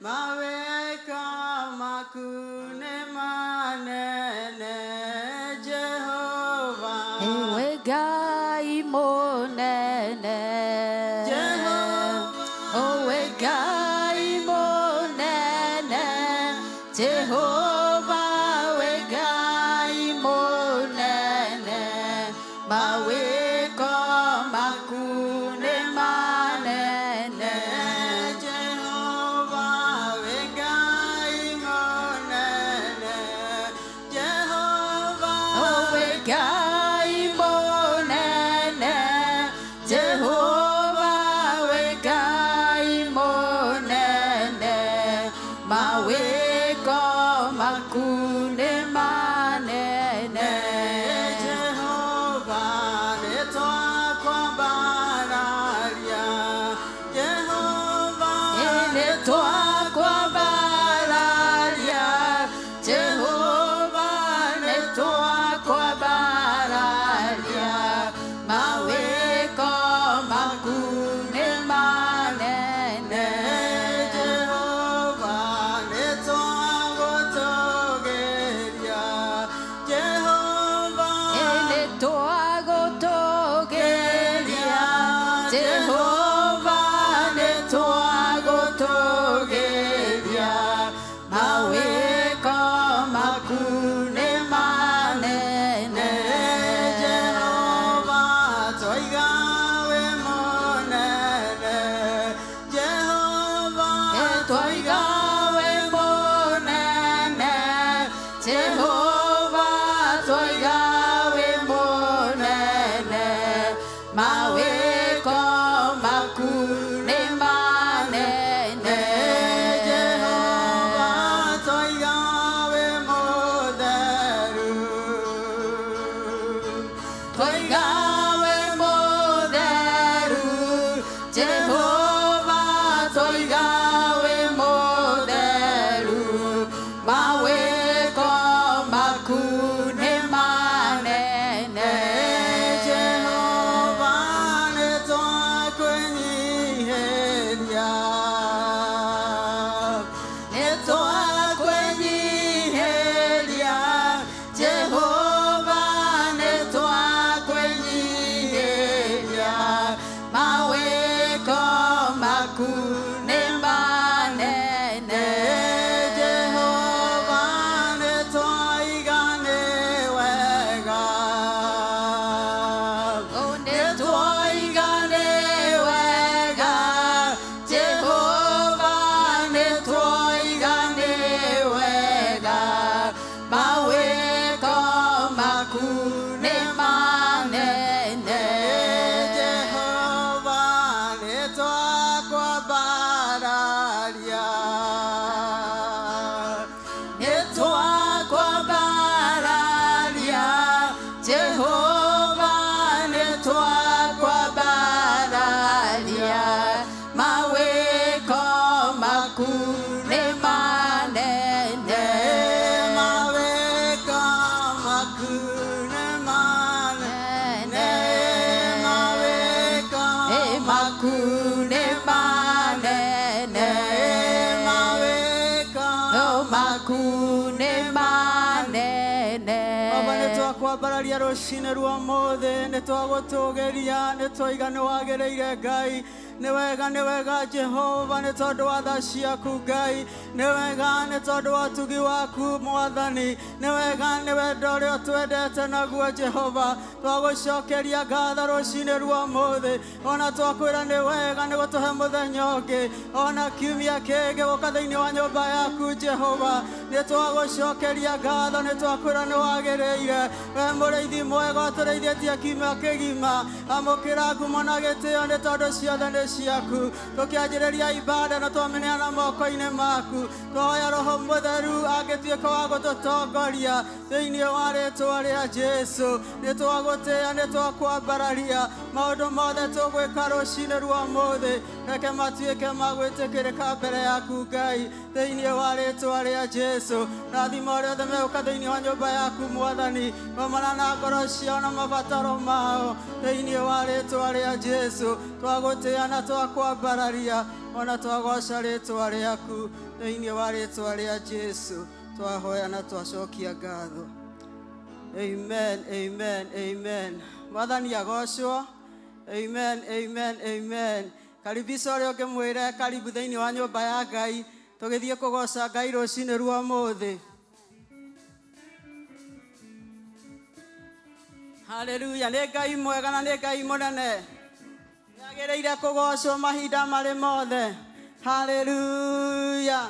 Mawĩko maku nĩ manene Jehova. Ewe Ngai mũnene. Jehova. Owe Ngai mũnene. Jehova we Ngai mũnene. Mawĩko maku nĩ manene. Jehova wĩ Ngai mũnene. Jehova. Owe Ngai mũnene. Jehova we Ngai mũnene. Mawĩko maku nĩ manene. Jehova nĩtwakwambararia. Jehova. Nĩtwakwambararia. Jehova nĩtwakwambararia. Mawĩko maku nĩ manene. Jehova nĩtwagũtũgĩria. Jehova. Nĩtwagũtũgĩria. Jehova nĩtwagũtũgĩria. Mawĩko maku nĩ manene. Jehova twaiga wĩ mũnene. Jehova. Twaiga wĩ mũnene. Jehova twaiga wĩ mũnene. Mawĩko maku nĩ manene. Jehova twaiga wĩ mũtheru. Twaiga wĩ mũtheru. Jehova twaiga wĩ mũtheru. Mawĩko maku nĩ manene. Jehova nĩtwakwĩnyiihĩria. Nĩtwakwĩnyiihĩria. Jehova nĩtwakwĩnyiihĩria. Mawĩko maku nĩ manene. Jehova nĩtwaiga nĩ wega. Oh, nĩtwoiga nĩ wega. Jehova nĩtwoiga nĩ wega. Mawĩko maku nĩ manene. Jehova nĩtwakwambararia. Nĩtwakwambararia. Jehova nĩtwakwambararia. Mawĩko maku nĩ manene. Mawĩko maku nĩ manene. Mawĩko Maku nĩ manene. Mawĩko Maku nĩ manene. Baba nĩtwakwambararia rũcinĩ rwa ũmũthĩ nĩtwagũtũgĩria nĩtwaiga nĩwagĩrĩire Ngai. Nĩ wega, nĩ wega Jehova, nĩ tondũ wa tha ciaku Ngai. Nĩ wega nĩ tondũ wa ũtugi waku Mwathani. Nĩ wega nĩ wendo ũrĩa ũtwendete naguo Jehova. Twagũcokeria ngatho rũcinĩ rwa ũmũthĩ, ona twakwĩra nĩ wega nĩ gũtũhe mũthenya ũngĩ, ona kiumia kĩngĩ gũka thĩinĩ wa nyũmba yaku Jehova. Nĩ twagũcokeria ngatho, nĩ twakwĩra nĩ wagĩrĩire. We mũrĩithi mwega ũtũrĩithĩtie kiumia kĩgima, amũkĩra ngumo na gĩtĩo nĩ tondũ ciothe nĩ ciaku. Tũkĩanjĩrĩria ibada na twamĩneana moko-inĩ maku, twahoya Roho Mũtheru angĩtuĩka wa gũtũtongoria thĩinĩ wa rĩtwa rĩa Jesu. Nĩ twagũtĩĩa, nĩ twakwambararia. Maũndũ mothe tũgwĩka rũcinĩ rwa ũmũthĩ, reke matuĩke ma gwĩtĩkĩrĩka mbere yaku Ngai, thĩinĩ wa rĩtwa rĩa Jesu. Rathima ũrĩa othe megũka thĩinĩ wa nyũmba yaku Mwathani, gomana na ngoro ciao na mabataro mao, thĩinĩ wa rĩtwa rĩa Jesu. Twagũtĩĩa na twakwambararia. Ona twagoca rĩtwa rĩaku thĩinĩ wa rĩtwa rĩa Jesu twahoya na twacokia ngatho. Amen, amen, amen. Mwathani agocwo. Amen, amen, amen. Karibisha ũrĩa ũngĩmwĩre karibu thĩinĩ wa nyũmba ya Ngai tũgĩthiĩ kũgoca Ngai rũcinĩ rwa ũmũthĩ. Haleluya, nĩ Ngai mwega na nĩ Ngai mũnene. Nĩagĩrĩire kũgocwo mahinda marĩ mothe. Haleluya.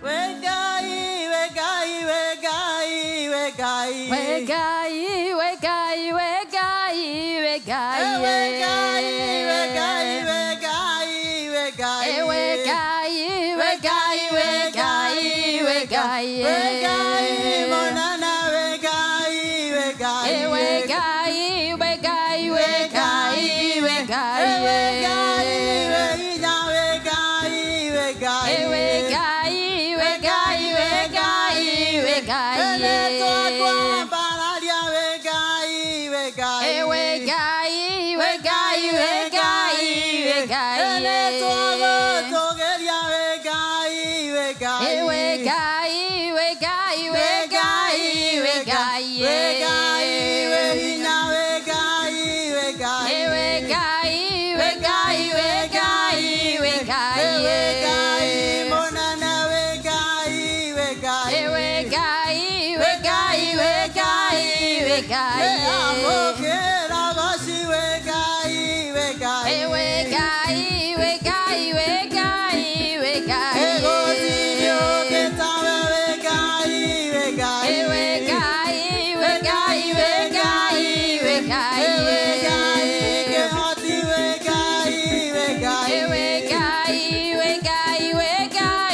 We Ngai, we Ngai, we Ngai, we Ngai. We Ngai, we Ngai, we Ngai, we Ngai. We Ngai, we Ngai, we Ngai, we Ngai. We Ngai, we Ngai, we Ngai, we Ngai. We Ngai, mũnene, we Ngai, we Ngai. We Ngai, we Ngai, we Ngai, we Ngai. We Ngai, we hinya, we Ngai, we Ngai. We Ngai, we Ngai, we Ngai, we Ngai. Nĩ twakwambararia, we Ngai, we Ngai. We Ngai, we Ngai, we Ngai, we Ngai. Nĩ twagũtũgĩria, we Ngai, we Ngai. We Ngai, we Ngai, we Ngai, we Ngai. We Ngai, we hinya, we Ngai, we Ngai. We Ngai, we Ngai, we Ngai, we Ngai. We Ngai, mũnene, we Ngai, we Ngai. We Ngai, we Ngai, we Ngai, we Ngai. Amũkĩra goci, we Ngai, we Ngai. We Ngai, we Ngai, we Ngai, we Ngai. Gũtirĩ ũngĩ tawe, we Ngai, we Ngai. We Ngai, we Ngai, we Ngai, we Ngai. We Ngai, kĩhoti, we Ngai, we Ngai. We Ngai, we Ngai, we Ngai,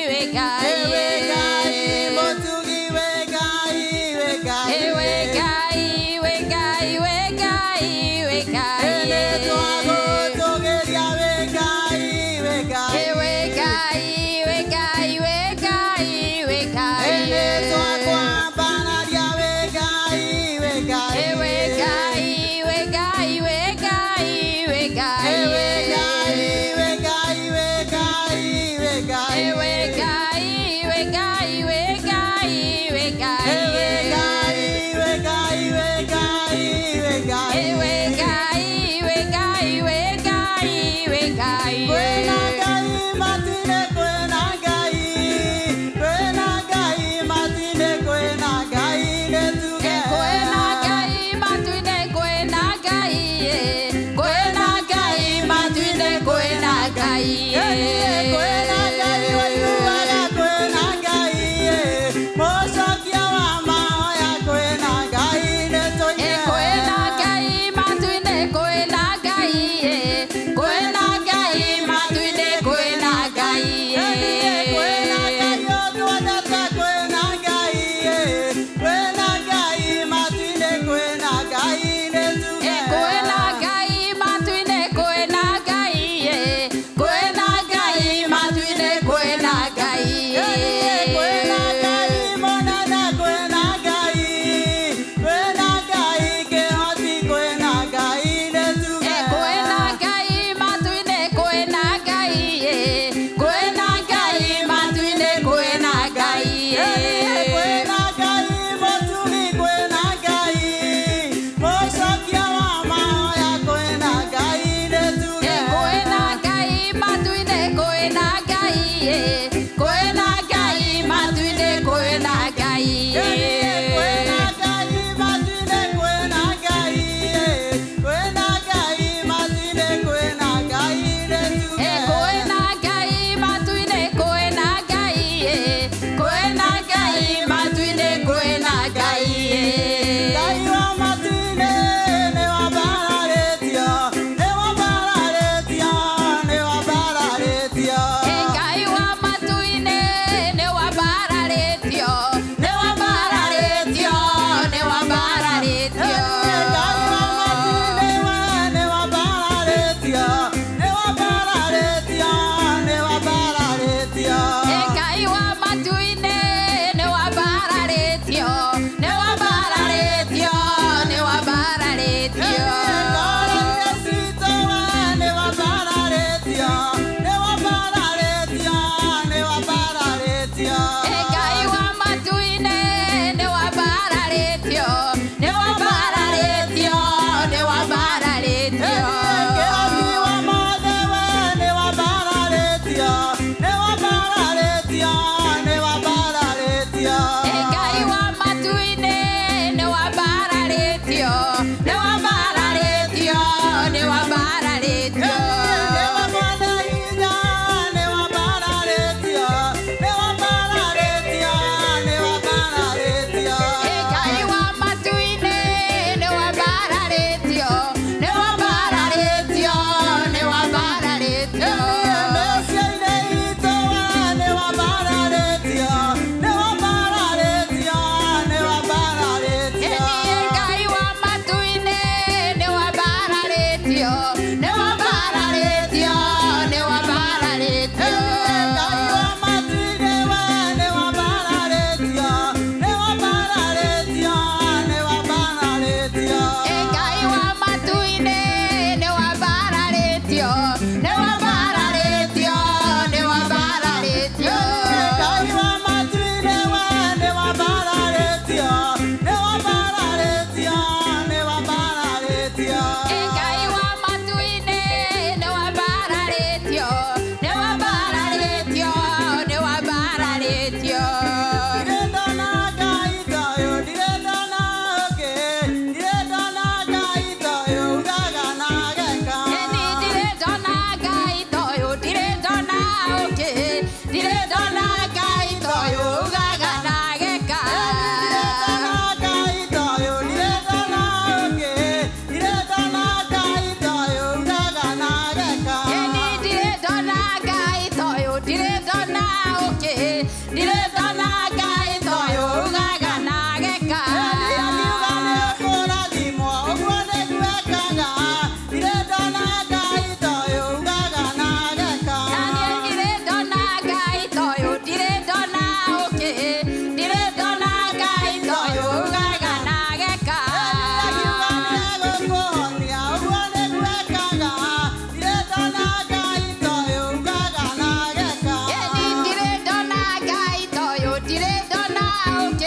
we Ngai. We Ngai, mũtugi, we Ngai, we Ngai. We Ngai, we Ngai, we Ngai, we Ngai. Nĩ twagũtũgĩria, we Ngai, we Ngai. We Ngai, we Ngai, we Ngai, we Ngai. Nĩ twakwambararia, we Ngai, we Ngai. We Ngai, we Ngai, we Ngai, we Ngai. We Ngai, we Ngai, we Ngai, we Ngai. We Ngai, we Ngai, we Ngai, we Ngai. We Ngai, we Ngai, we Ngai, we Ngai. We Ngai, we Ngai, we Ngai, we Ngai. Kwĩna Ngai matu-inĩ, kwĩna Ngai, kwĩna Ngai matu-inĩ, kwĩna Ngai nĩ tuge. Kwĩna Ngai matu-inĩ, kwĩna Ngai, kwĩna Ngai matu-inĩ, kwĩna Ngai. Kwĩna Ngai waiguaga, kwĩna Ngai, mũcokia wa mahoya, kwĩna Ngai nĩ tũine. Kwĩna Ngai matu-inĩ, kwĩna Ngai, kwĩna Ngai matu-inĩ, kwĩna Ngai. Kwĩna Ngai ũtwendete, kwĩna Ngai, kwĩna Ngai matu-inĩ, kwĩna Ngai nĩ tuge. Kwĩna Ngai matu-inĩ, kwĩna Ngai, kwĩna Ngai matu-inĩ, kwĩna Ngai. Kwĩna Ngai mũnene, kwĩna Ngai, kwĩna Ngai kĩhoti, kwĩna Ngai nĩ tuge. Kwĩna Ngai matu-inĩ, kwĩna Ngai, kwĩna Ngai matu-inĩ, kwĩna Ngai. Kwĩna Ngai mũtugi, kwĩna Ngai, mũcokia wa mahoya, kwĩna Ngai nĩ tuge. Kwĩna Ngai matu-inĩ, kwĩna Ngai, kwĩna Ngai matu-inĩ, kwĩna Ngai. Kwĩna Ngai matu-inĩ, kwĩna Ngai, kwĩna Ngai matu-inĩ, kwĩna Ngai nĩ tuge. Kwĩna Ngai matu-inĩ, kwĩna Ngai, kwĩna Ngai matu-inĩ, kwĩna Ngai. Ngai wa matu-inĩ nĩ wambararĩtio, nĩ wambararĩtio, nĩ wambararĩtio. Ngai wa matu-inĩ nĩ wambararĩtio, nĩ wambararĩtio.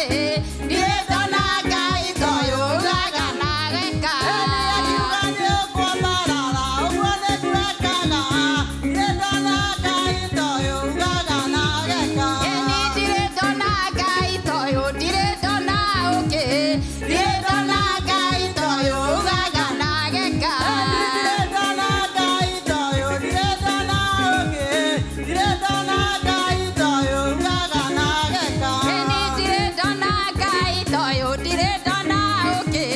Ũngĩ, ndirĩ ndona Ngai ta ũyũ ugaga na ageka. Akiuga nĩ ũkwambarara, ũguo nĩguo ekaga. Ndirĩ ndona Ngai ta ũyũ ugaga na ageka. Ĩni ndirĩ ndona Ngai ta ũyũ, ndirĩ ndona ũngĩ, ndirĩ ndona Ngai ta ũyũ ugaga na ageka. Ndirĩ ndona Ngai ta ũyũ, ndirĩ ndona ũngĩ, ndirĩ ndona Ngai ta ũyũ ugaga na ageka. Ĩni ndirĩ ndona Ngai ta ũyũ, ndirĩ ndona ũngĩ,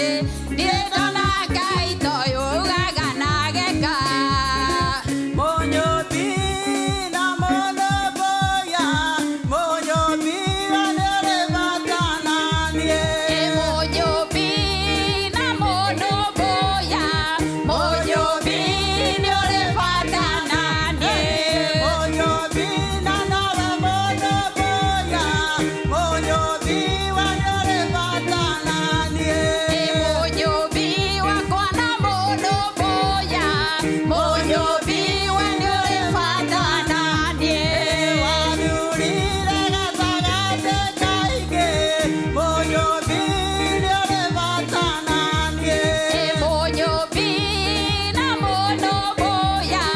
ndirĩ ndona Ngai ta ũyũ ugaga na ageka. Mũnyũmbi na mũnũmbũiya, mũnyũmbi we nĩũrĩ bata na niĩ. Mũnyũmbi na mũnũmbũiya, mũnyũmbi nĩũrĩ bata na niĩ. Mũnyũmbi na nowe mũnũmbũiya, mũnyũmbi we nĩũrĩ bata na niĩ. Mũnyũmbi wakwa na mũnũmbũiya, mũnyũmbi we nĩũrĩ bata na niĩ. Wathurire gatagatĩ ka aingĩ, mũnyũmbi nĩũrĩ bata na niĩ. Mũnyũmbi na mũnũmbũiya,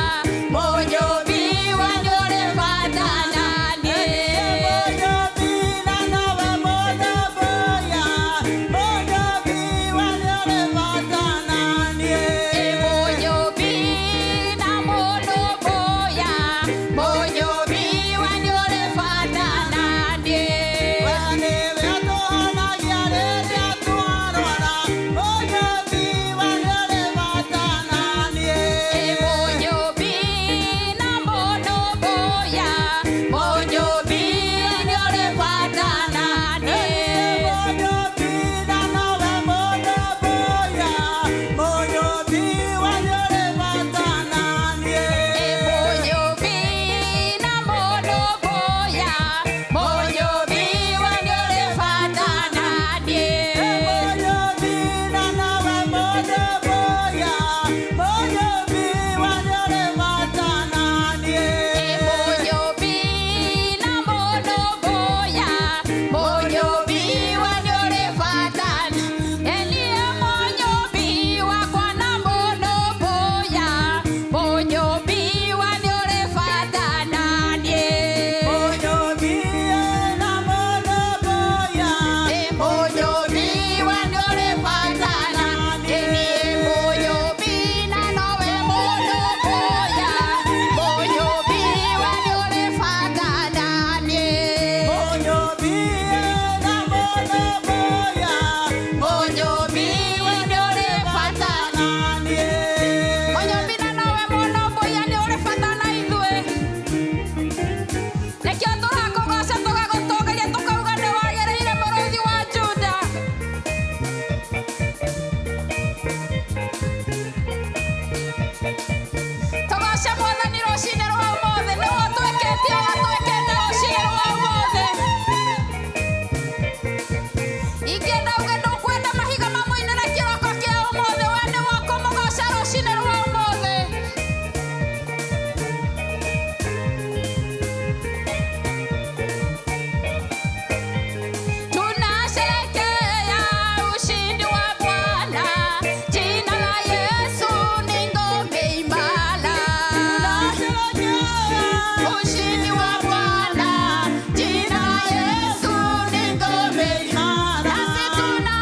mũnyũmbi we nĩũrĩ bata na niĩ. Mũnyũmbi na nowe mũnũmbũiya, mũnyũmbi we nĩũrĩ bata na niĩ. Mũnyũmbi na mũnũmbũiya, mũnyũmbi we nĩũrĩ bata na niĩ. We nĩwe ũtũhonagia rĩrĩa twarwara, mũnyũmbi we nĩũrĩ bata na niĩ. Mũnyũmbi na mũnũmbũiya, mũnyũmbi nĩũrĩ bata na niĩ. Mũnyũmbi na nowe mũnũmbũiya, mũnyũmbi we nĩũrĩ bata na niĩ. Mũnyũmbi na mũnũmbũiya, mũnyũmbi we nĩũrĩ bata na niĩ. Mũnyũmbi na nowe mũnũmbũiya, mũnyũmbi we nĩũrĩ bata na niĩ. Mũnyũmbi na mũnũmbũiya, mũnyũmbi we nĩũrĩ bata. Elie mũnyũmbi wakwa na mũnũmbũiya, mũnyũmbi we nĩũrĩ bata na niĩ. Mũnyũmbi na mũnũmbũiya, Mũnyũmbi we nĩũrĩ bata na niĩ. Mũnyũmbi na nowe mũnũmbũiya, mũnyũmbi we nĩũrĩ bata na niĩ. Mũnyũmbi na mũnũmbũiya, Mũnyũmbi we nĩũrĩ bata na niĩ. Mũnyũmbi na nowe mũnũmbũiya nĩũrĩ bata na ithuĩ. Nĩkĩo tũrakũgoca tũgagũtũgĩria tũkauga nĩwagĩrĩire mũrũthi wa Juda. Tũgoce Mwathani rũcinĩ rwa ũmũthĩ, nĩwe ũtwĩkĩte ũgatwĩkĩte rũcinĩ rwa ũmũthĩ. Ingĩenda uge ndũkwenda mahiga mamũinĩre kĩroko kĩa ũmũthĩ, we nĩwe ũkũmũgoca rũcinĩ rwa ũmũthĩ. Tunasherehekea ushindi wa Bwana, jina la Yesu ni ngome imara. Ushindi wa Bwana, jina la Yesu ni ngome imara. Nasi tuna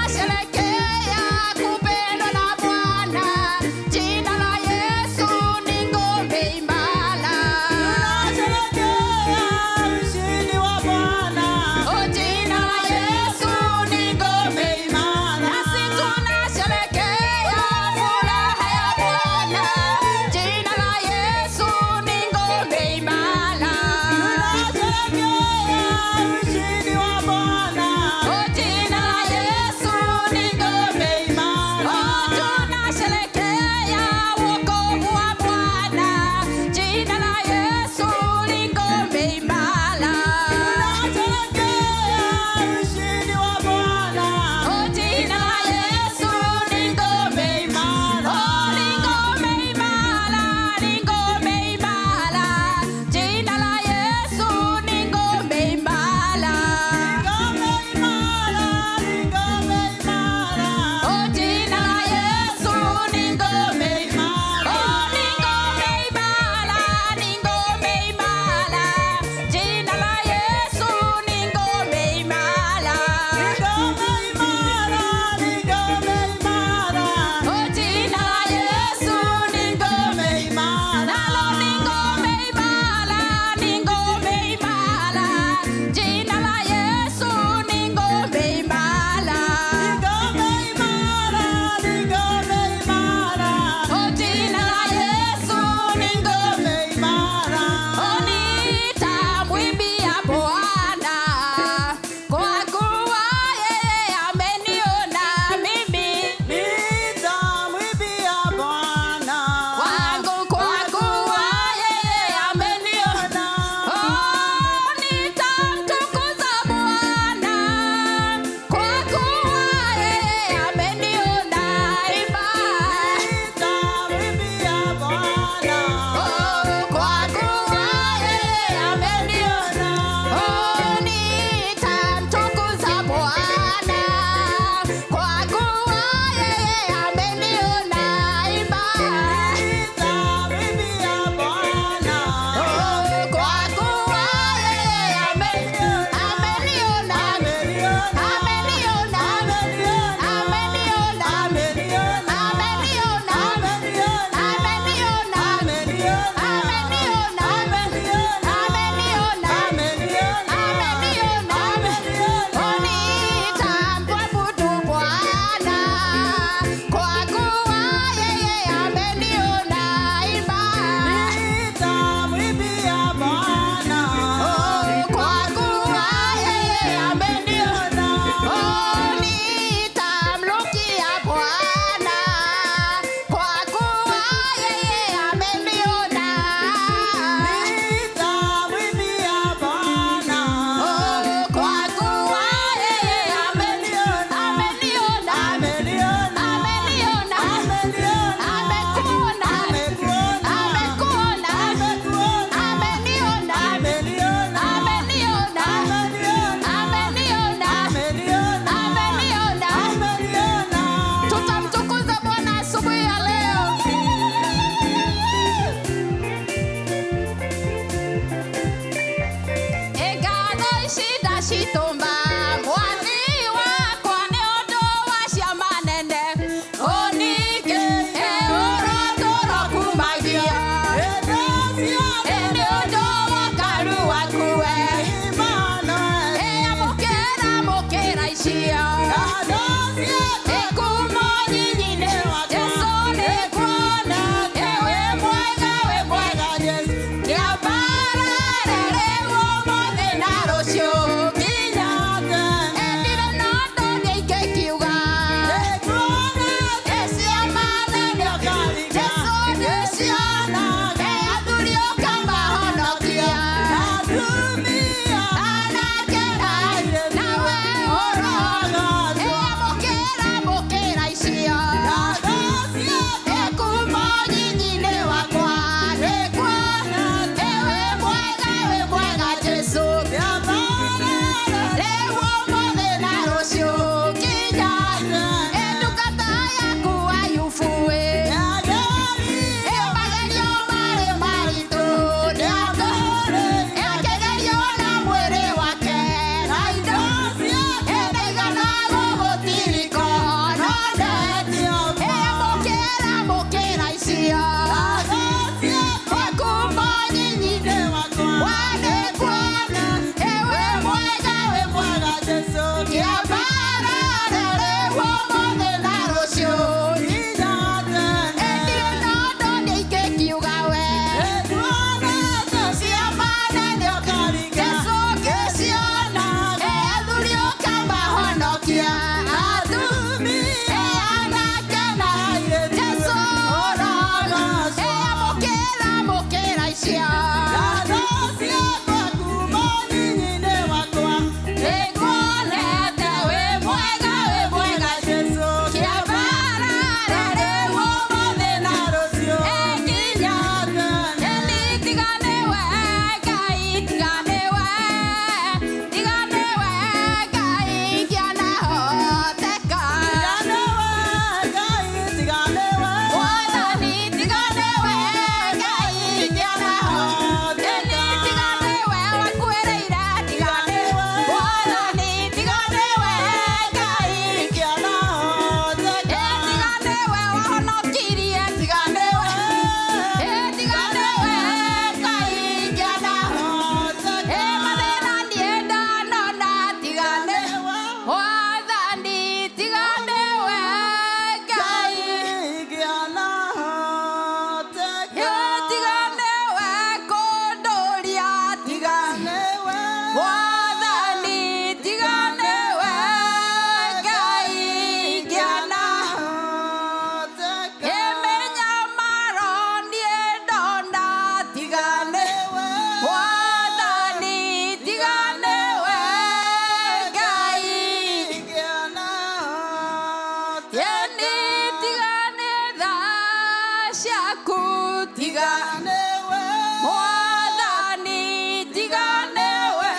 Tiga nĩwe Mwathani tiga nĩwe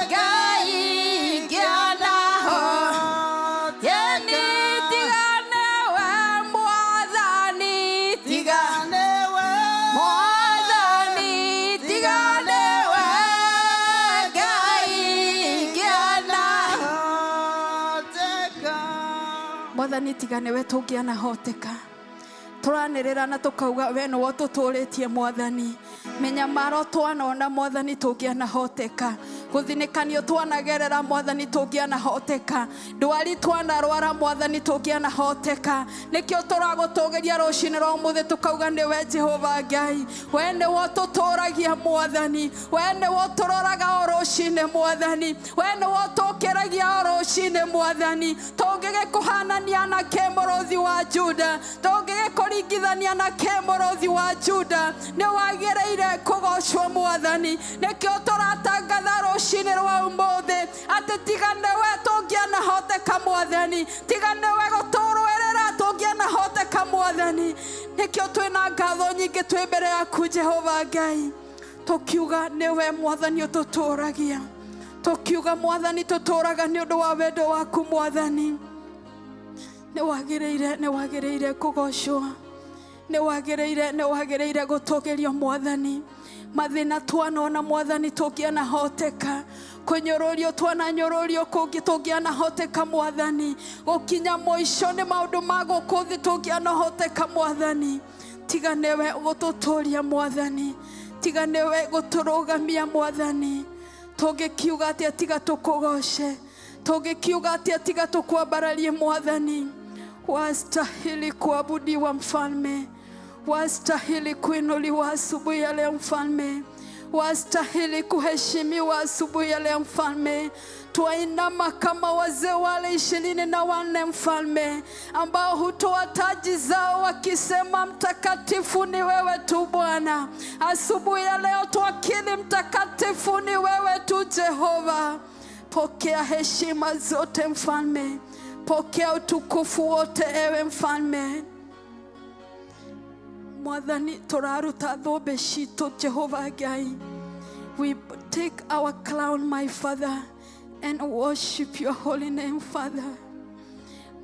Ngai ngĩanaho Yeni tiga nĩwe Mwathani tiga nĩwe Mwathani tiga nĩwe Ngai ngĩanaho Hoteka. Mwathani tiga nĩwe tũngĩanahoteka tũranĩrĩra na tũkauga we nĩwe ũtũtũrĩtie mwathani mĩnyamaro twanona mwathani tũngĩanahoteka gũthinĩkanio twanagerera mwathani tũngĩanahoteka ndwari twanarwara mwathani tũngĩanahoteka nĩkĩo tũragũtũgĩria rũcinĩ rwa ũmũthĩ tũkauga nĩwe Jehova Ngai we nĩwe ũtũtũragia mwathani we nĩwe ũtũroraga o rũcinĩ mwathani we nĩwe ũtũkĩragia o rũcinĩ mwathani tũngĩgĩkũhanania na kĩ mũrũthi wa Juda tũngĩgĩkũringithania na kĩ mũrũthi wa Juda nĩ wagĩrĩire kũgocwo mwathani nĩkĩo tũratangatha rũcinĩ rwa ũmũthĩ atĩ tiga nĩwe tũngĩanahoteka mwathani tiga nĩwe gũtũrũĩrĩra tũngĩanahoteka mwathani nĩkĩo twĩna ngatho nyingĩ twĩ mbere yaku Jehova Ngai tũkiuga nĩwe mwathani ũtũtũragia tũkiuga mwathani tũtũraga nĩ ũndũ wa wendo waku mwathani nĩ wagĩrĩire nĩ wagĩrĩire kũgocwo nĩ wagĩrĩire nĩ wagĩrĩire gũtũgĩrio mwathani mathĩna twanona mwathani tũngĩanahoteka kũnyũrũrio twananyũrũrio kũngĩ tũngĩanahoteka mwathani gũkinya mũico nĩ maũndũ ma gũkũ thĩ tũngĩanahoteka mwathani tiga nĩwe gũtũtũria mwathani tiga nĩwe gũtũrũgamia mwathani tũngĩkiuga atĩa tiga tũkũgoce tũngĩkiuga atĩa tiga tũkwambararie mwathani wastahili kuabudiwa mfalme wastahili kuinuliwa asubuhi ya leo mfalme wastahili kuheshimiwa asubuhi ya leo mfalme twainama kama wazee wale 24 mfalme ambao hutoa taji zao wakisema mtakatifu ni wewe tu Bwana. Asubuhi ya leo twakiri mtakatifu ni wewe tu Jehova. Pokea heshima zote mfalme, pokea utukufu wote ewe mfalme. Mwathani tũraruta thũmbĩ citũ Jehova Ngai. We take our crown, my Father, and worship your holy name, Father.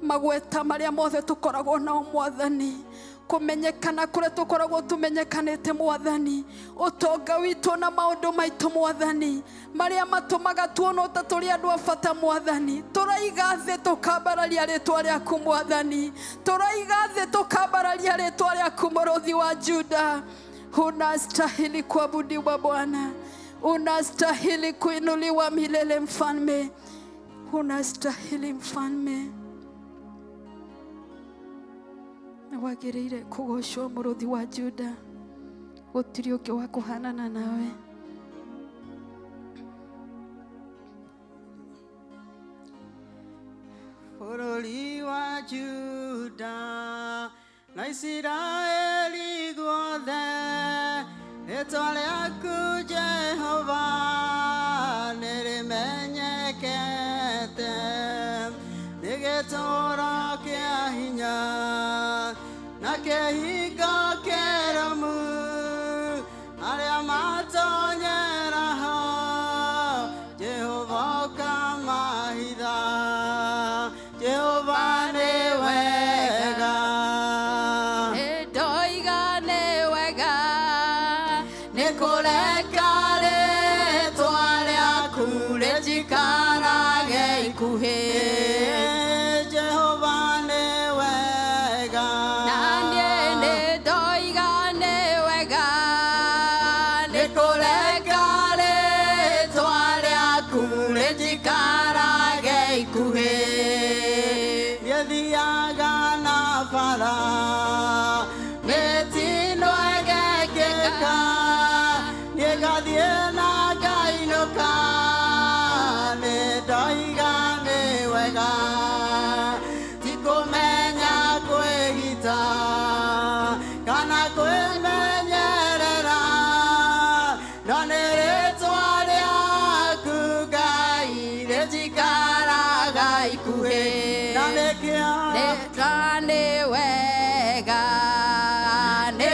Magweta marĩa mothe tũkoragwo nao mwathani kũmenyekana kũrĩa tũkoragwo tũmenyekanĩte mwathani ũtonga witũ na maũndũ maitũ mwathani marĩa matũmaga tuonwo ta tũrĩ andũ a bata mwathani tũraiga thĩ tũkambararia rĩtwa rĩaku mwathani tũraiga thĩ tũkambararia rĩtwa rĩaku mũrũthi wa Juda. Unastahili kuabudiwa Bwana, unastahili kuinuliwa milele mfalme, unastahili mfalme. Nĩ wagĩrĩire kũgocwo mũrũthi wa Juda gũtirĩ ũngĩ wa kũhanana nawe. Bũrũri wa Juda na Isiraeli guothe rĩtwa rĩaku Jehova nĩ rĩmenyekete nĩ gĩtũũro kĩa hinya na kĩhingo kĩrũmu arĩa matonyera ho Jehova ũkamahitha Jehova nĩ wega. Ndoiga nĩ wega nĩ kũreka rĩtwa rĩaku rĩnjikarage ikuhĩ. Jehova nĩ wega. Na niĩ nĩ ndoiga nĩ wega nĩ kũreka rĩtwa rĩaku rĩnjikarage ikuhĩ. Niĩ thiaga na bara mĩtino ĩgekĩka niĩ ngathiĩ na ngainũka nĩ ndoiga nĩ wega ti kũmenya kwĩgita kana kwĩmenyerera no nĩ rĩtwa rĩaku Ngai rĩnjikaraga ikuhĩ na nĩkĩo Nĩ nĩ wega nĩ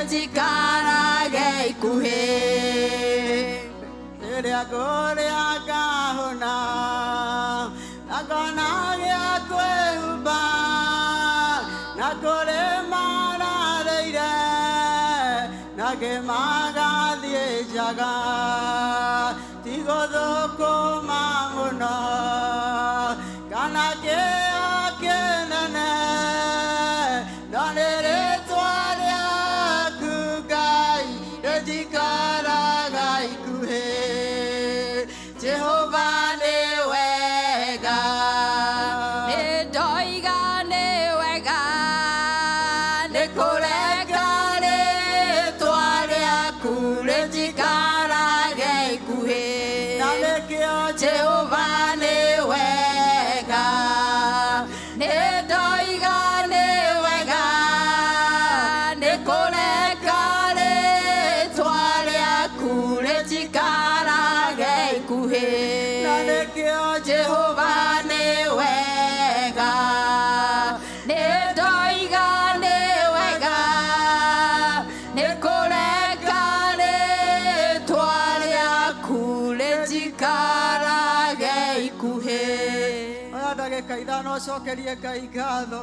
Rĩnjikarage ikuhĩ. Rĩrĩa ngũrĩa ngahũna, na ngona gĩa kwĩhumba, na kũrĩ mararĩire, na ngĩmagathiĩ njaga, ti gũthũkũma mũno, kana kĩo kĩnene, no nĩ rĩtwa rĩaku Ngai rĩnjikaraga ikuhĩ. Jehova nĩ wega. Nĩ ndoiga nĩ wega nĩ kũreka rĩtwa rĩaku rĩnjikarage ikuhĩ. Na nĩkĩo Jehova nĩ wega. Nĩ ndoiga nĩ wega nĩ kũreka rĩtwa rĩaku rĩnjikarage ikuhĩ. Na nĩkĩo Jehova nĩ wega. Nĩ ndoiga nĩ wega nĩ kũreka rĩtwa rĩaku rĩnjikarage ikuhĩ. Oya ndagĩka 5 ũcokerie Ngai ngatho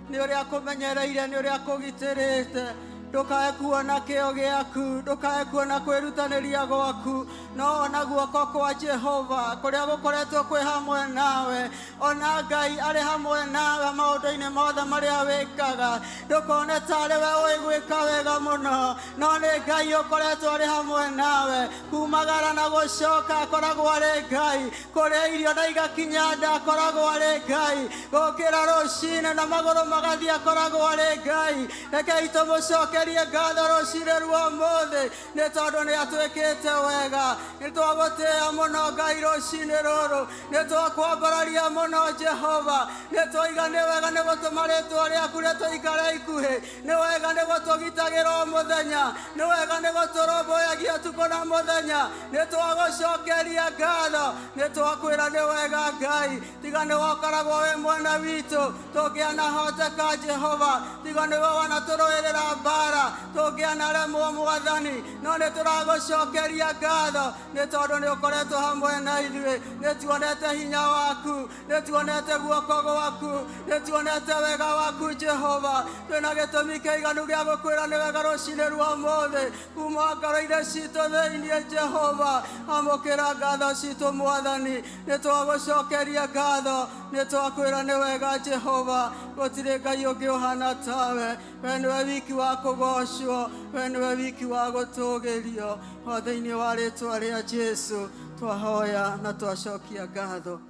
nĩ ũrĩa akũmenyereire, nĩ ũrĩa akũgitĩrĩte. Ndũkae kuona kĩo gĩaku, ndũkae kuona kwĩrutanĩria gwaku, no ona guoko kwa Jehova kũrĩa gũkoretwo kwĩ hamwe nawe. Ona Ngai arĩ hamwe nawe maũndũ-inĩ mothe marĩa wĩkaga. Ndũkone tarĩ we ũĩ gwĩka wega mũno, no nĩ Ngai ũkoretwo arĩ hamwe nawe. Kumagara na gũcoka akoragwo arĩ Ngai, kũrĩa irio na igakinya nda akoragwo arĩ Ngai, gũkĩra rũcinĩ na magũrũ magathiĩ akoragwo arĩ Ngai. Rekei tũmũcokerie ngatho rũcinĩ rwa ũmũthĩ nĩ tondũ nĩ atwĩkĩte wega. Nĩ twagũtĩĩa mũno Ngai rũcinĩ rũrũ, nĩ twakwambararia mũno Jehova, nĩ twaiga nĩ wega nĩ gũtũma rĩtwa rĩaku rĩtũikare ikuhĩ, nĩ wega nĩ gũtũgitagĩra o mũthenya, nĩ wega nĩ gũtũrũmbũyagia ũtukũ na mũthenya. Nĩ twagũcokeria ngatho, nĩ twakwĩra nĩ wega Ngai, tiga nĩ wokoragwo wĩ mwena witũ tũngĩanahoteka Jehova, tiga nĩwe wanatũrũĩrĩra mbara tũngĩanaremwo Mwathani, no nĩ tũragũcokeria ngatho nĩ tondũ nĩ ũkoretwo hamwe na ithuĩ. Nĩ tuonete hinya waku, nĩ tuonete guoko gwaku, nĩ tuonete wega waku Jehova. Twĩna gĩtũmi kĩiganu gĩa gũkwĩra nĩ wega rũcinĩ rwa ũmũthĩ kuma ngoro-inĩ citũ thĩinĩ. Jehova, amũkĩra ngatho citũ Mwathani, nĩ twagũcokeria ngatho, nĩ twakwĩra nĩ wega Jehova, gũtirĩ Ngai ũngĩ ũhana tawe. We nĩwe wiki wa kũgocwo, we nĩwe wiki wa gũtũgĩrio. O thĩinĩ wa rĩtwa rĩa Jesu twahoya na twacokia ngatho.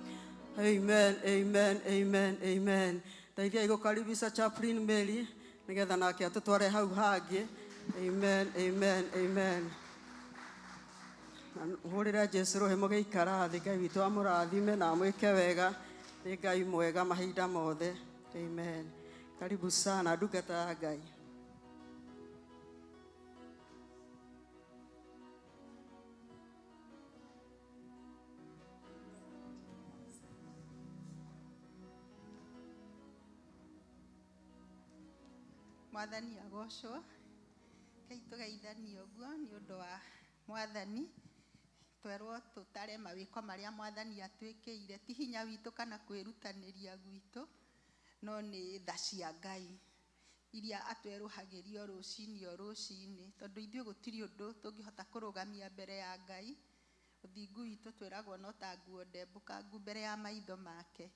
Amen, amen, amen, amen. Ndeithiai gũkaribisha Chaplain Mary nĩgetha nake atũtware hau hangĩ. Amen, amen, amen. Hũrĩre Jesu rũhĩ mũgĩikara thĩ. Ngai witũ amũrathime na amwĩke wega. Nĩ Ngai mwega mahinda mothe. Amen. Karibu sana ndungata ya Ngai. Mwathani agocwo. Kei tũgeithanie ũguo nĩ ũndũ wa Mwathani. Twerwo tũtare mawĩko marĩa Mwathani atwĩkĩire, ti hinya witũ kana kwĩrutanĩria gwitũ, no nĩ tha cia Ngai iria atwerũhagĩria o rũcinĩ o rũcinĩ, tondũ ithuĩ gũtirĩ ũndũ tũngĩhota kũrũgamia mbere ya Ngai. Ũthingu witũ twĩragwo no ta nguo ndembũkangu mbere ya maitho make,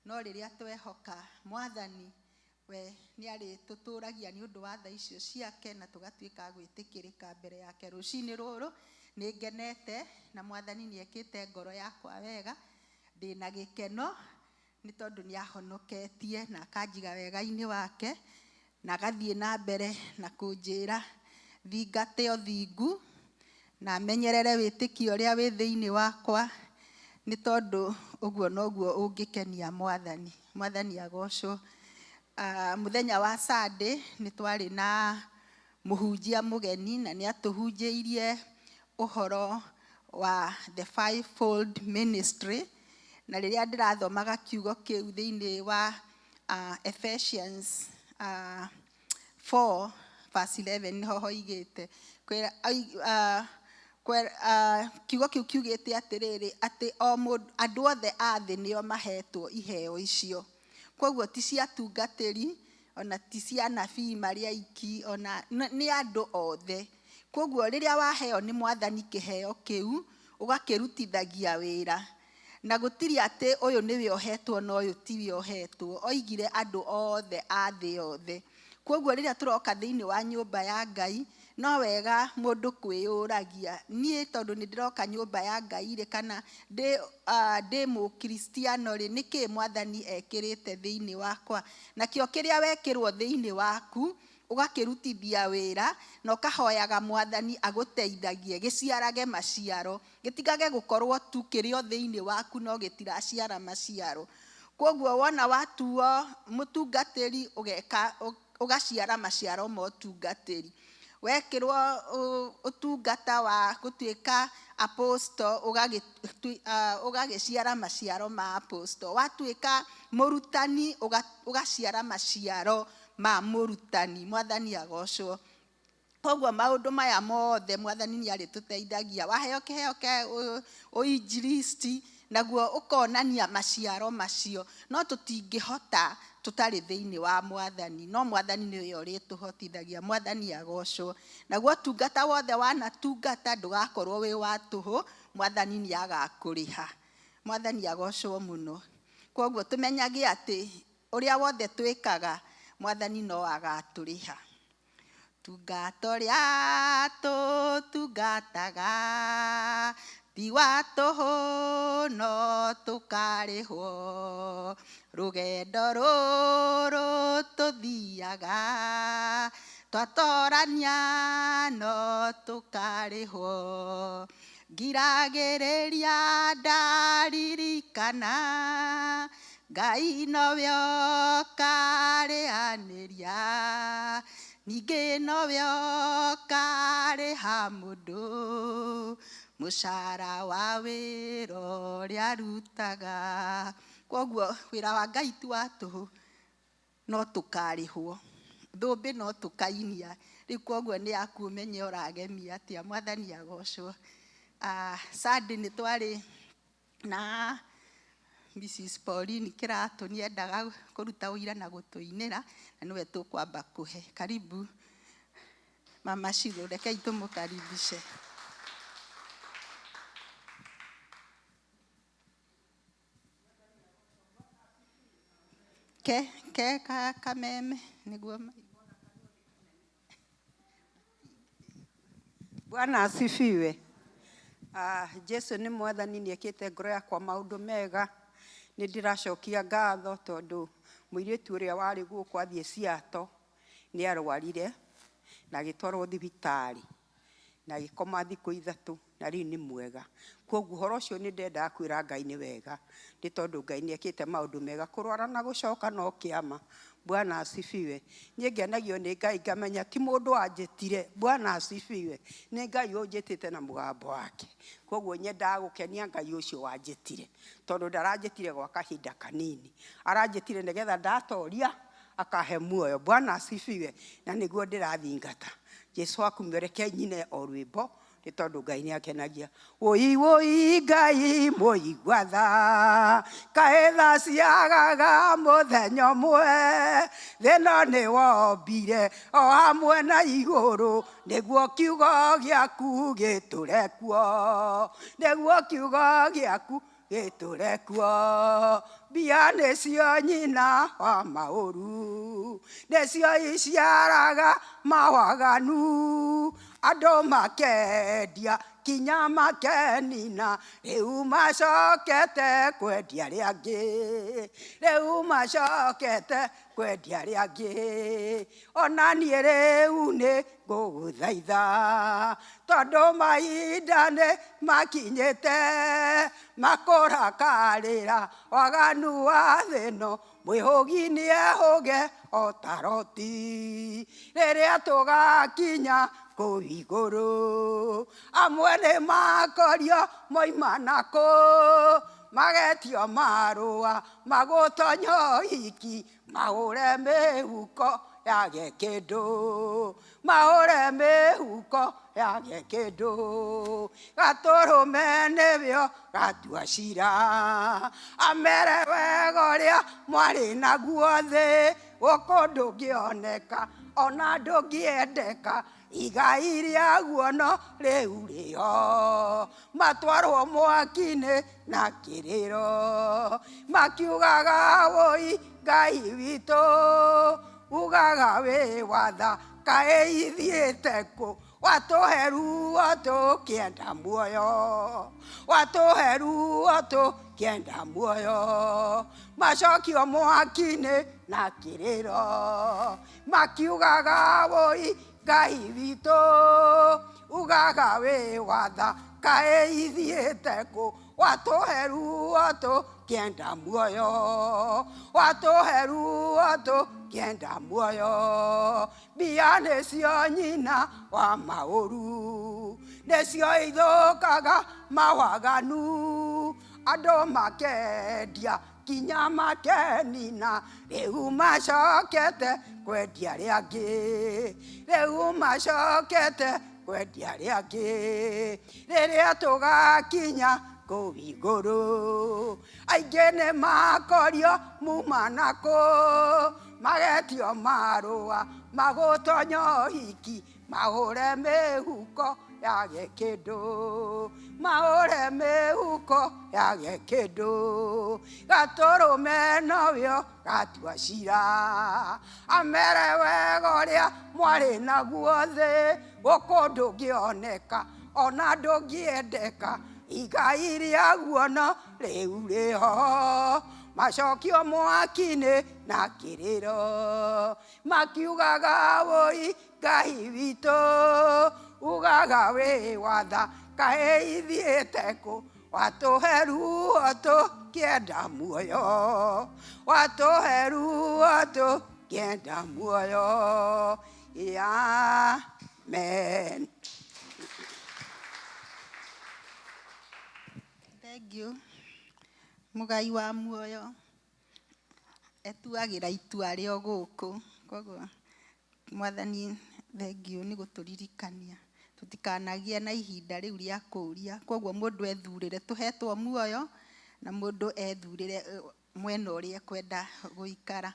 no rĩrĩa twehoka Mwathani, we nĩ arĩtũtũragia nĩ ũndũ wa tha icio ciake na tũgatuĩka a gwĩtĩkĩrĩka mbere yake. Rũcinĩ rũrũ nĩ ngenete na Mwathani nĩ ekĩte ngoro yakwa wega. Ndĩna gĩkeno nĩ tondũ nĩ ahonoketie na akanjiga wega-inĩ wake, na agathiĩ na mbere na kũnjĩra thingate ũthingu na menyerere wĩtĩkio ũrĩa wĩ thĩinĩ wakwa, nĩ tondũ ũguo noguo ũngĩkenia Mwathani. Mwathani agocwo. Mũthenya wa Sunday nĩ twarĩ na mũhunjia mũgeni na nĩ atũhunjĩirie ũhoro wa the fivefold ministry, na rĩrĩa ndĩrathomaga kiugo kĩu thĩinĩ wa Ephesians 4 verse 11 nĩho hoigĩte kwĩra kiugo kĩu kiugĩte atĩrĩrĩ, atĩ o mũndũ, andũ othe a thĩ nĩo mahetwo iheo icio. Koguo ti cia atungatĩri, ona ti cia anabii marĩ aiki, ona nĩ andũ othe. Koguo rĩrĩa waheo nĩ Mwathani kĩheo kĩu, ũgakĩrutithagia wĩra. Na gũtirĩ atĩ ũyũ nĩwe ũhetwo na ũyũ tiwe ũhetwo. Oigire andũ othe a thĩ yothe. Koguo rĩrĩa tũroka thĩinĩ wa nyũmba ya Ngai, no wega mũndũ kwĩyũragia, niĩ tondũ nĩ ndĩroka nyũmba ya Ngai rĩ, kana ndĩ mũkristiano rĩ, nĩkĩ Mwathani ekĩrĩte thĩinĩ wakwa? Nakĩo kĩrĩa wekĩrwo thĩinĩ waku, ũgakĩrutithia wĩra na ũkahoyaga Mwathani agũteithagie gĩciarage maciaro, gĩtigage gũkorwo tu kĩrĩ o thĩinĩ waku no gĩtiraciara maciaro. Koguo wona watuo mũtungatĩri, ũgeka ũgaciara maciaro ma ũtungatĩri. Wekĩrwo ũtungata wa gũtuĩka apostle, ũgagĩciara maciaro ma apostle. Watuĩka mũrutani, ũgaciara maciaro ma mũrutani. Mwathani agocwo. Koguo maũndũ maya mothe Mwathani nĩ arĩtũteithagia. Waheo kĩheo kĩa ũinjilisti, naguo ũkonania maciaro macio. No tũtingĩhota tũtarĩ thĩinĩ wa Mwathani, no Mwathani nĩwe ũrĩtũhotithagia. Mwathani agocwo. Naguo ũtungata wothe wanatungata ndũgakorwo wĩ wa tũhũ, Mwathani nĩ agakũrĩha. Mwathani agocwo mũno. Koguo tũmenyage atĩ ũrĩa wothe twĩkaga, Mwathani no agatũrĩha. Tungata ũrĩa tũtungataga ti wa tũhũ no tũkarĩhwo, rũgendo rũrũ tũthiaga twatorania no tũkarĩhwo. Ngiragĩrĩria ndaririkana Ngai nowe ũkarĩhanĩria, ningĩ nowe ũkarĩha mũndũ mũcara wa wĩra ũrĩa arutaga. Koguo wĩra wa Ngai ti wa tũhũ, no tũkarĩhwo. Thũmbĩ no tũkainia. Rĩu koguo nĩ yaku ũmenye ũragemia atĩa. Mwathani agocwo. Sunday nĩ twarĩ na Mrs. Pauline Kĩratũ, nĩendaga kũruta ũira na gũtũinĩra, na nĩwe tũkwamba kũhe. Karibu Mama Shiro, rekei tũmũkaribishe. Ke ka kameme nĩguo. Bwana asifiwe. Jesu nĩ Mwathani, nĩ ekĩte ngoro yakwa maũndũ mega. Nĩ ndĩracokia ngatho tondũ mũirĩtu ũrĩa warĩ gũkũ athiĩ Seattle nĩ arwarire na agĩtwarwo thibitarĩ na agĩkoma thikũ 3 na rĩu nĩ mwega. Koguo ũhoro ũcio nĩ ndendaga kwĩra Ngai nĩ wega, nĩ tondũ Ngai nĩ ekĩte maũndũ mega. Kũrwara na gũcoka no kĩama. Bwana asifiwe. Niĩ ngenagio nĩ Ngai ngamenya ti mũndũ wanjĩtire. Bwana asifiwe. Nĩ Ngai ũnjĩtĩte na mũgambo wake. Koguo nyendaga gũkenia Ngai ũcio wanjĩtire, tondũ ndaranjĩtire gwa kahinda kanini, aranjĩtire nĩgetha ndatoria akahe muoyo. Bwana asifiwe. Na nĩguo ndĩrathingata. Jesu akumio. Reke nyine o rwĩmbo nĩ tondũ Ngai nĩ akenagia. Wũi wũi Ngai mũigua tha, kaĩ tha ciagaga mũthenya ũmwe, thĩno nĩ wombire o hamwe na igũrũ, nĩguo kiugo gĩaku gĩtũre kuo, nĩguo kiugo gĩaku gĩtũre kuo. Mbia nĩcio nyina wa maũru, nĩcio iciaraga mawaganu, andũ makendia kinya makenina, rĩu macokete kwendia arĩa angĩ, rĩu macokete kwendia arĩa angĩ. Ona niĩ rĩu nĩ ngũgũthaitha, tondũ mahinda nĩ makinyĩte makũrakarĩra waganu wa thĩ ĩno, mwĩhũgi nĩehũge o ta Loti. Rĩrĩa tũgakinya kũu igũrũ, amwe nĩ makorio moima nakũ, magetio marũa magũtonya ũhiki, mahũre mĩhuko Yage kĩndũ, mahũre mĩhuko yage kĩndũ, gatũrũme nĩbĩo gatua cira, amere wega ũrĩa mwarĩ naguo thĩ, gũkũ ndũngĩoneka ona ndũngĩendeka, igai rĩaguo no rĩu rĩho, matwarwo mwaki-inĩ na kĩrĩro, makiugaga wũi Ngai witũ, ugaga wĩ watha kaĩ ithiĩte kũ, watũhe ruo tũkĩenda muoyo, watũhe ruo tũkĩenda muoyo, macokio mwaki-inĩ na kĩrĩro, makiugaga wũi Ngai witũ, ugaga wĩ watha kaĩ ithiĩte kũ, watũhe ruo tũkĩenda muoyo, watũhe ruo tũkĩenda muoyo, mbia nĩcio nyina wa maũru, nĩcio ithũkaga mawaganu, andũ makendia kinya makenina, rĩu macokete kwendia arĩa angĩ, rĩu macokete kwendia arĩa angĩ, rĩrĩa tũgakinya kũu igũrũ, aingĩ nĩ makorio muma nakũ, magetio marũa magũtonya ũhiki, mahũre mĩhuko yage kĩndũ, mahũre mĩhuko yage kĩndũ, gatũrũme nowĩo gatua cira, amere wega ũrĩa mwarĩ naguo thĩ, gũkũ ndũngĩoneka ona ndũngĩendeka, igai rĩaguo no rĩu rĩho, macokio mwaki-inĩ na kĩrĩro, makiugaga wũi Ngai witũ, ugaga wĩ watha kaĩ ithiĩte kũ, watũhe ruo tũkĩenda muoyo, watũhe ruo tũkĩenda muoyo. Amen. Thank you. Mũgai wa muoyo etuagĩra itua rĩo gũkũ, koguo Mwathani thengiũ nĩ gũtũririkania tũtikanagie na ihinda rĩu rĩa kũũria, koguo mũndũ ethurĩre, tũhetwo muoyo na mũndũ ethurĩre mwena ũrĩa ekwenda gũikara.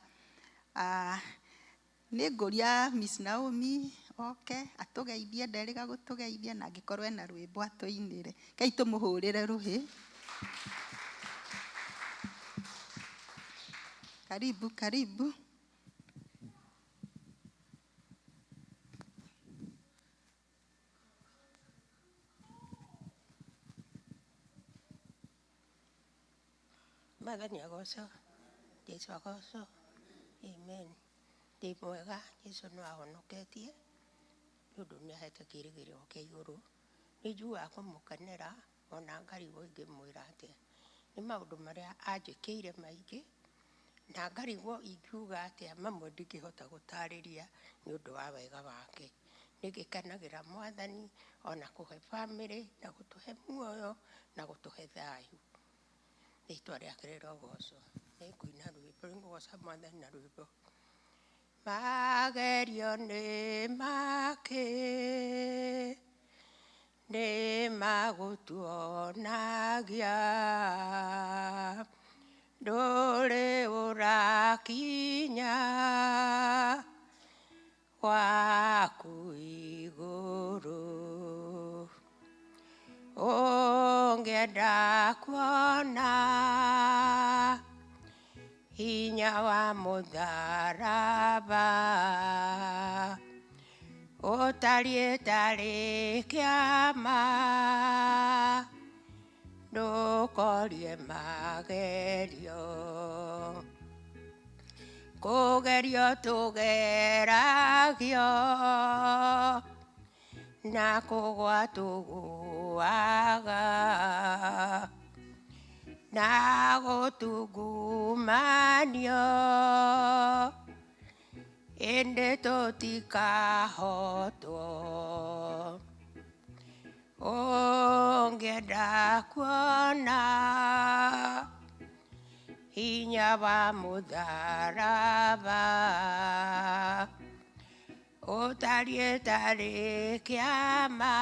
Nĩ ngũria Miss Naomi oke atũgeithie, nderĩga gũtũgeithia, na angĩkorwo ena rwĩmbo atũinĩre. Kei tũmũhũrĩre rũhĩ. Karibu, karibu. Mwathani agocwo, Jesu agocwo, amen. Ndĩ mwega, Jesu no ahonoketie, nĩ ũndũ nĩ ahete kĩĩrĩgĩrĩro kĩa igũrũ. Nĩ njugaga kũmũkenera, ona ngarigwo ingĩmwĩra atĩa. Nĩ maũndũ marĩa anjĩkĩire maingĩ, na ngarigwo ingiuga atĩa, mamwe ndingĩhota gũtarĩria nĩ ũndũ wa wega wake. Nĩ ngĩkenagĩra Mwathani, ona kũhe bamĩrĩ, na gũtũhe muoyo, na gũtũhe thayũ. Rĩtwa rĩake rĩrogocwo. Nĩ ngũina rwĩmbo, nĩ ngũgoca Mwathani na rwĩmbo. Magerio nĩ make, nĩ magũtuonagia, ndũrĩ ũrakinya gwaku igũrũ. Ũngĩenda kuona hinya wa mũtharaba, ũtariĩ tarĩ kĩama, ndũkorie magerio. Kũgerio tũgeragio, na kũgwa tũgũaga, na gũtungumanio, ĩndĩ tũtikahotwo. Ũngĩenda kuona hinya wa mũtharaba, Ũtariĩ tarĩ kĩama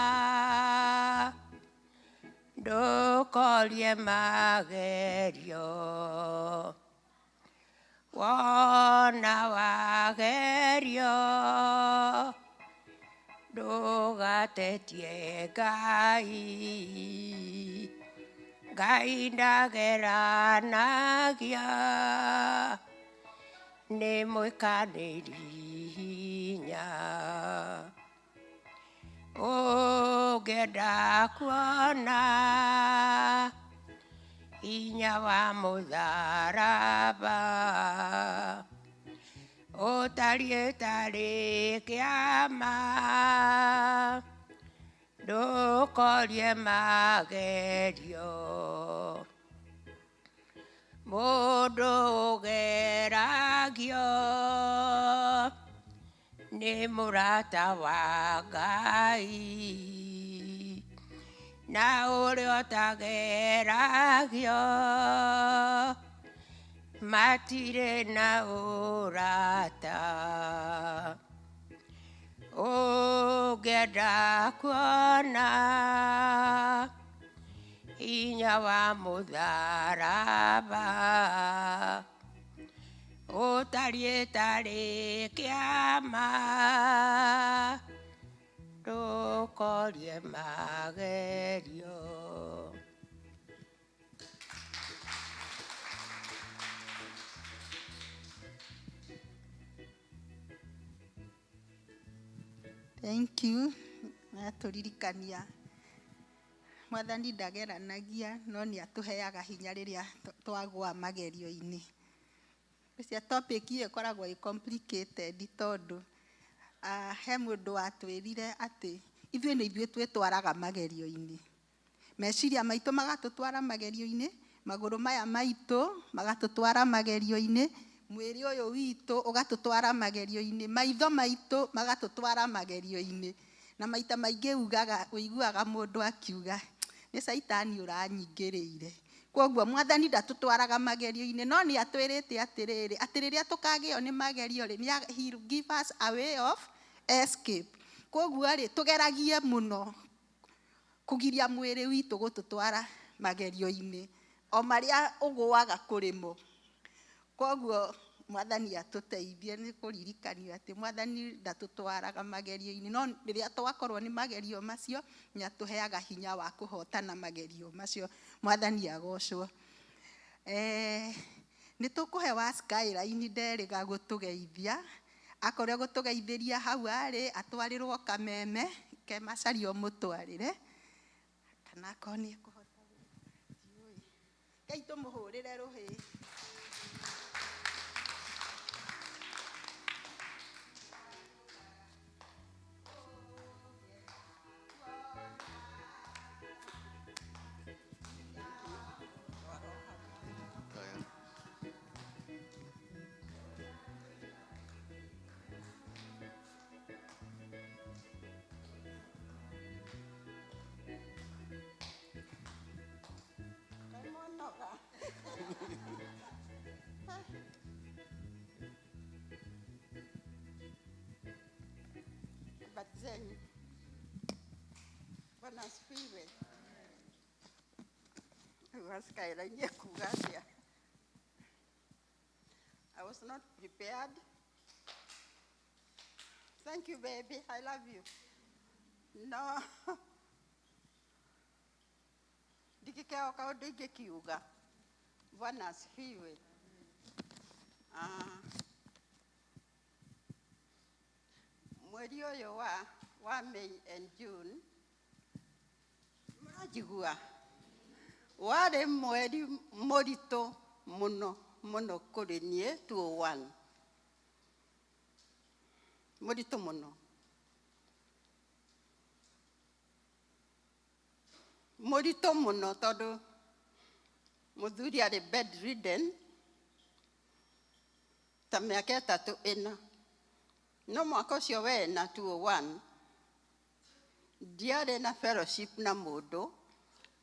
ndũkorie magerio wona wagerio ndũgatetie Ngai. Ngai ndageranagia nĩ mwĩkanĩri hinya. Ũngĩenda kuona hinya wa mũtharaba ũtariĩ tarĩ kĩama ndũkorie magerio. Mũndũ ũgeragio nĩ mũrata wa Ngai na ũrĩa ũtageragio matirĩ na ũrata. Ũngĩenda kuona hinya wa mũtharaba ũtariĩ tarĩ kĩama ndũkorie magerio. Thank you. Atũririkania Mwathani ndageranagia no nĩ atũheaga hinya rĩrĩa twagũa magerio-inĩ. Cia topic ĩyo ĩkoragwo ĩ complicated tondũ he mũndũ watwĩrire atĩ ithuĩ nĩ ithuĩ twĩtwaraga magerio-inĩ. Meciria maitũ magatũtwara magerio-inĩ, magũrũ maya maitũ magatũtwara magerio-inĩ, mwĩrĩ ũyũ witũ ũgatũtwara magerio-inĩ, maitho maitũ magatũtwara magerio-inĩ. Na maita maingĩ ugaga ũiguaga mũndũ akiuga nĩ caitani ũranyingĩrĩire. Koguo Mwathani ndatũtwaraga magerio-inĩ no nĩ atwĩrĩte atĩrĩrĩ atĩ rĩrĩa tũkagĩo nĩ magerio rĩ, he will give us a way of escape. Koguo rĩ tũgeragie mũno kũgiria mwĩrĩ witũ gũtũtwara magerio-inĩ o marĩa ũgũaga kũrĩ mo. Koguo Mwathani atũteithie nĩ kũririkanio atĩ Mwathani ndatũtwaraga magerio-inĩ no rĩrĩa twakorwo nĩ magerio macio nĩ atũheaga hinya wa kũhotana magerio macio. Mwathani agocwo. Nĩ tũkũhe wa Skyline nderĩga gũtũgeithia akorwo gũtũgeithĩria hau arĩ atwarĩrwo kameme ke macario mũtwarĩre kana akorwo nĩ ekũhota ndiũĩ. Ngai tũmũhũrĩre rũhĩ. Habari zenyu? Bwana asifiwe. Wasikairainie kuga atia? I was not prepared. Thank you, baby. I love you. No. Ndingĩkĩaga kaũndũ ingĩkiuga. Bwana asifiwe. Ah. Mweri ũyũ wa May and June mũranjigua warĩ mweri mũritũ mũno mũno kũrĩ niĩ 201 mũritũ mũno mũritũ mũno tondũ mũthuri arĩ bedridden ta mĩaka ĩtatũ ĩna no mwaka ũcio wena 201 ndiarĩ na fellowship na mũndũ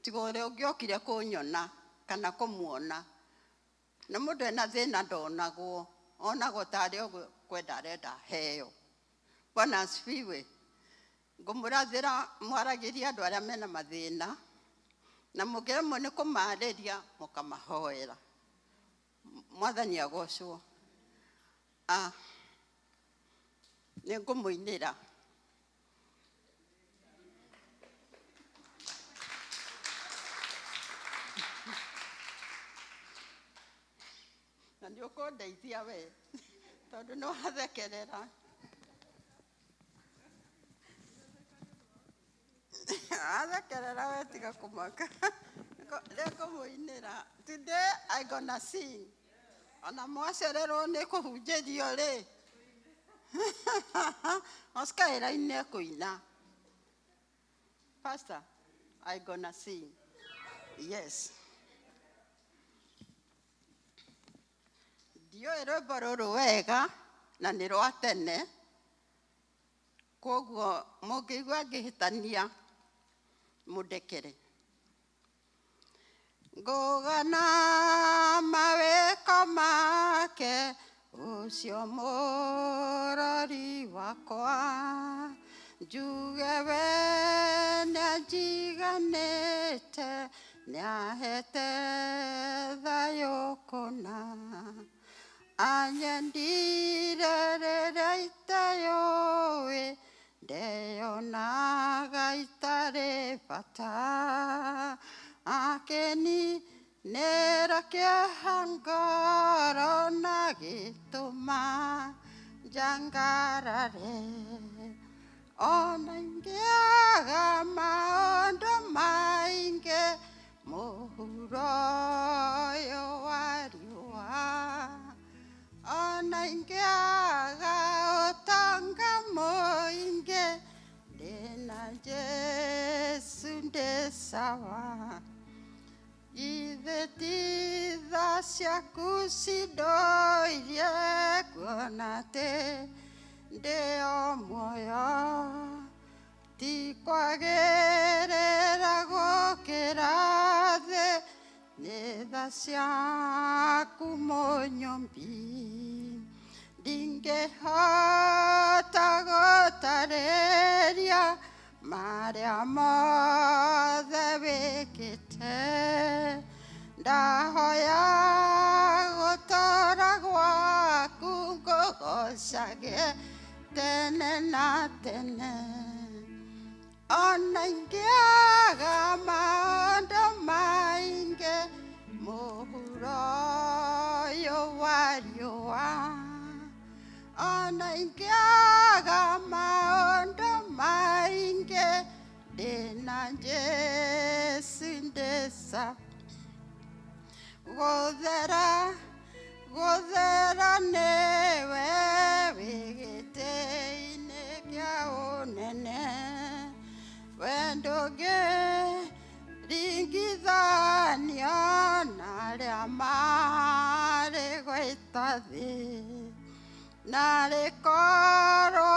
tiga ũrĩa ũngĩokire kũnyona kana kũmuona na mũndũ ena thĩna ndonagwo onagwo tarĩ o kwenda arenda heo. Bwana asifiwe. Ngũmũrathĩra mwaragĩria andũ arĩa mena mathĩna na mũngĩremwo nĩ kũmarĩria mũkamahoera. Mwathani agocwo. Ah, nĩ ngũmũinĩra. Na nĩ ũkũndeithia we tondũ nĩ wathekerera. Wathekerera we tiga kũmaka. Nĩ ngũmũinĩra. Today I gonna sing. Ona mwacererwo nĩ kũhunjĩrio rĩ, Oscar ĩra-inĩ ekũina. Pastor, I gonna sing. Yes. Ndiũĩ rwĩmbo rũrũ wega na nĩ rwa tene, koguo mũngĩigua ngĩhĩtania mũndekere. Ngũgana mawĩko make ũcio mũrori wakwa, njuge we nĩanjiganĩte, nĩahete thayũ kũna. Anyendire rĩrĩa iteyũĩ, ndeyonaga itarĩ bata. Akĩninĩra kĩeha ngoro na gĩtũma njangarare. Ona ingĩaga maũndũ maingĩ mũhuro ũyũ wa riũa, ona ingĩaga ũtonga mũingĩ, ndĩna Jesũ ndĩ sawa. Githĩ ti tha ciaku cindoirie kuona atĩ ndĩ o muoyo, ti kwagĩrĩra gũkĩra thĩ, nĩ tha ciaku mũnyũmbi. Ndingĩhota gũtarĩria marĩa mothe wĩkĩte, ndahoya gũtũũra gwaku ngũgocage tene na tene. Ona ingĩaga maũndũ maingĩ mũhuro ũyũ wa riũa, ona ingĩaga maũndũ maingĩ, ndĩna Jesũ ndĩ sawa. Gũthera gũthera nĩwe wĩ gĩtĩ-inĩ kĩa ũnene, we ndũngĩringithanio na arĩa marĩ gwĩta thĩ. Narĩ korwo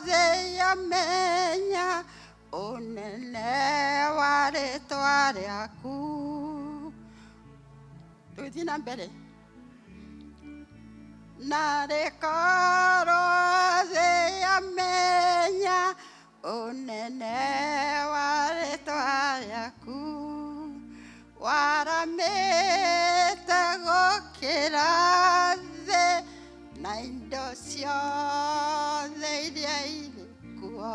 thĩ yamenya ũnene wa rĩtwa rĩaku. Tũgĩthiĩ na mbere. Narĩ korwo thĩ yamenya ũnene wa rĩtwa rĩaku, waramĩte gũkĩra thĩ na indo ciothe iria irĩ kuo.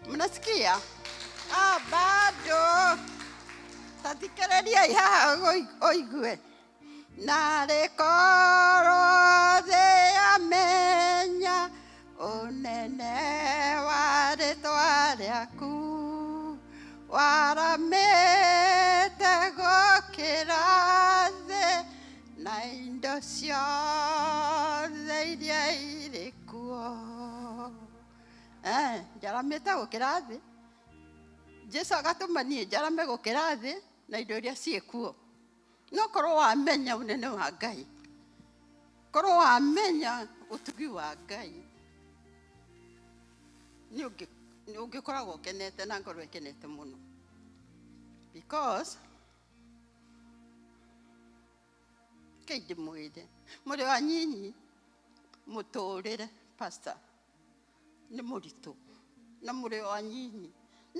Mnasikia? Ah, bado. Tathikĩrĩriai haha ũigue. Narĩ korwo thĩ yamenya ũnene wa rĩtwa rĩaku, waramĩte gũkĩra thĩ na indo ciothe iria irĩ kuo. Njaramĩte gũkĩra thĩ. Jesũ agatũma niĩ njarame gũkĩra thĩ na indo iria ciĩ kuo. No korwo wamenya ũnene wa Ngai, korwo wamenya ũtugi wa Ngai, nĩ ũngĩkoragwo ũkenete na ngoro ĩkenete mũno. Because kei ndĩmwĩre mũrĩ o anyinyi mũtũrĩre Pastor, nĩ mũritũ na mũrĩ o anyinyi,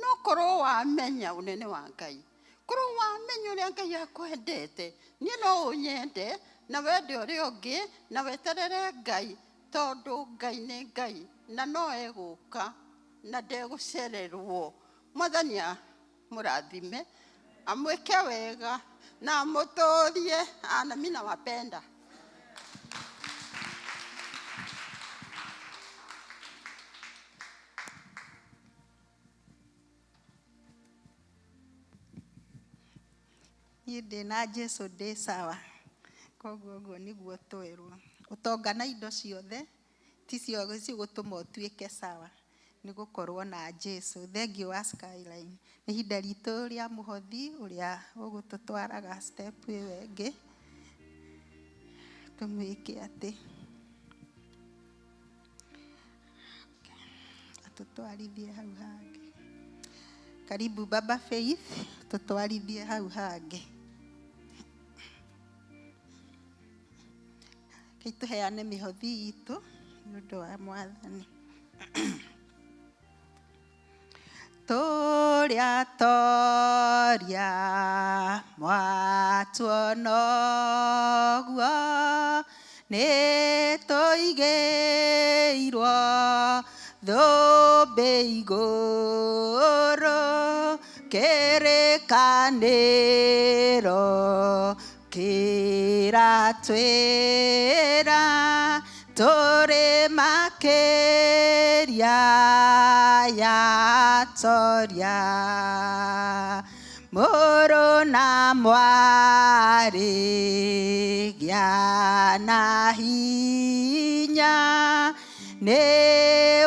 no korwo wamenya ũnene wa Ngai, korwo wamenya ũrĩa Ngai akwendete, niĩ no ũnyende na wende ũrĩa ũngĩ na weterere Ngai, tondũ Ngai nĩ Ngai na no egũka na ndegũcererwo. Mwathani amũrathime, amwĩke wega na amũtũrie. Na mimi nawapenda. Niĩ ndĩ na Jesu ndĩ sawa. Koguo ũguo nĩguo twerwo, ũtonga na indo ciothe ticio cigũtũma ũtuĩke sawa, nĩ gũkorwo na Jesu. Thengiũ wa Skyline. Nĩ ihinda ritũ rĩa mũhothi ũrĩa ũgũtũtwaraga step ĩyo ĩngĩ. Tũmwĩke atĩ atũtwarithie hau hangĩ. Karibu Baba Faith, tũtwarithie hau hangĩ. Kei tũheane mĩhothi itũ nĩ ũndũ wa Mwathani. Tũrĩa toria mwatuonoguo nĩ tũigĩirwo thũmbĩ igũrũ, kĩrĩkanĩro kĩratwĩra tũrĩ makĩria ya toria. Mũrũ na mwarĩ, gĩa na hinya, nĩ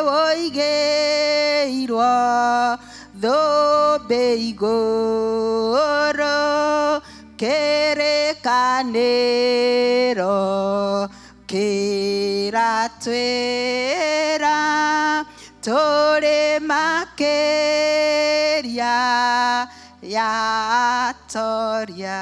wũigĩirwo thũmbĩ igũrũ, kĩrĩkanĩro kĩratwĩra tũrĩ makĩria ya toria.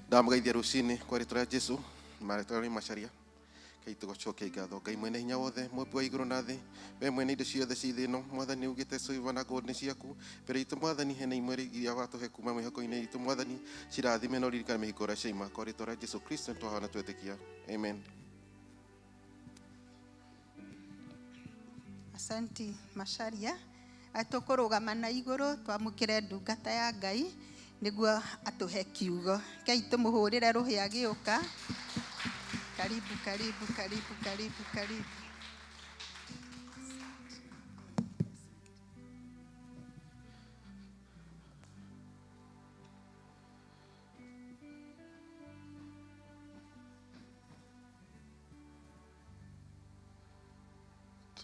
Ndamũgeithia rũcinĩ kwa rĩtwa rĩa Jesu, marĩtwa rĩ Macharia. Ngai tũgũcokia ngatho. Ngai mwene hinya wothe, mũmbi wa igũrũ na thĩ, we mwene indo ciothe ci thĩ ĩno, Mwathani ugĩte silver na gold nĩ ciaku. Mbere itũ Mwathani hena imwe iria watũhe kuma mwĩhoko-inĩ itũ, Mwathani cirathime na ũririkane mĩhiko ũrĩa ciaima. Kwa rĩtwa rĩa Jesu Kristo nĩtwahoya na twetĩkia, amen. Asanti Macharia. Tũkũrũgama na igũrũ twamũkĩre ndungata ya Ngai nĩguo atũhe kiugo. Kei tũmũhũrĩre rũhĩ agĩũka. Karibu, karibu, karibu, karibu, karibu.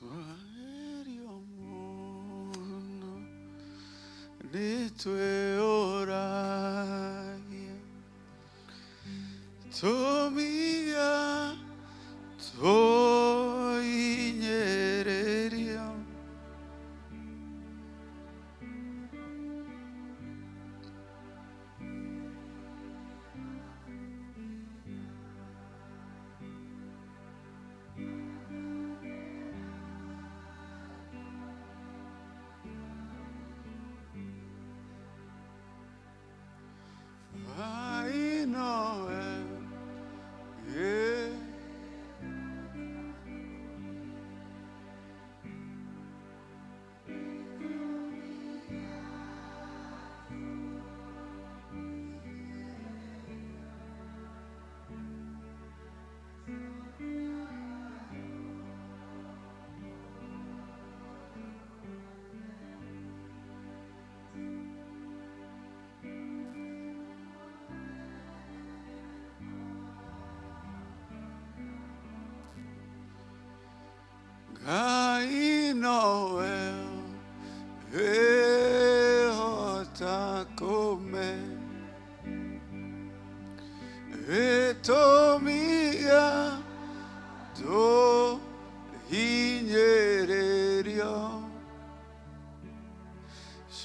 Twagerio mũno nĩtwĩyũragia, tũmiga tũhinyĩrĩrio, I know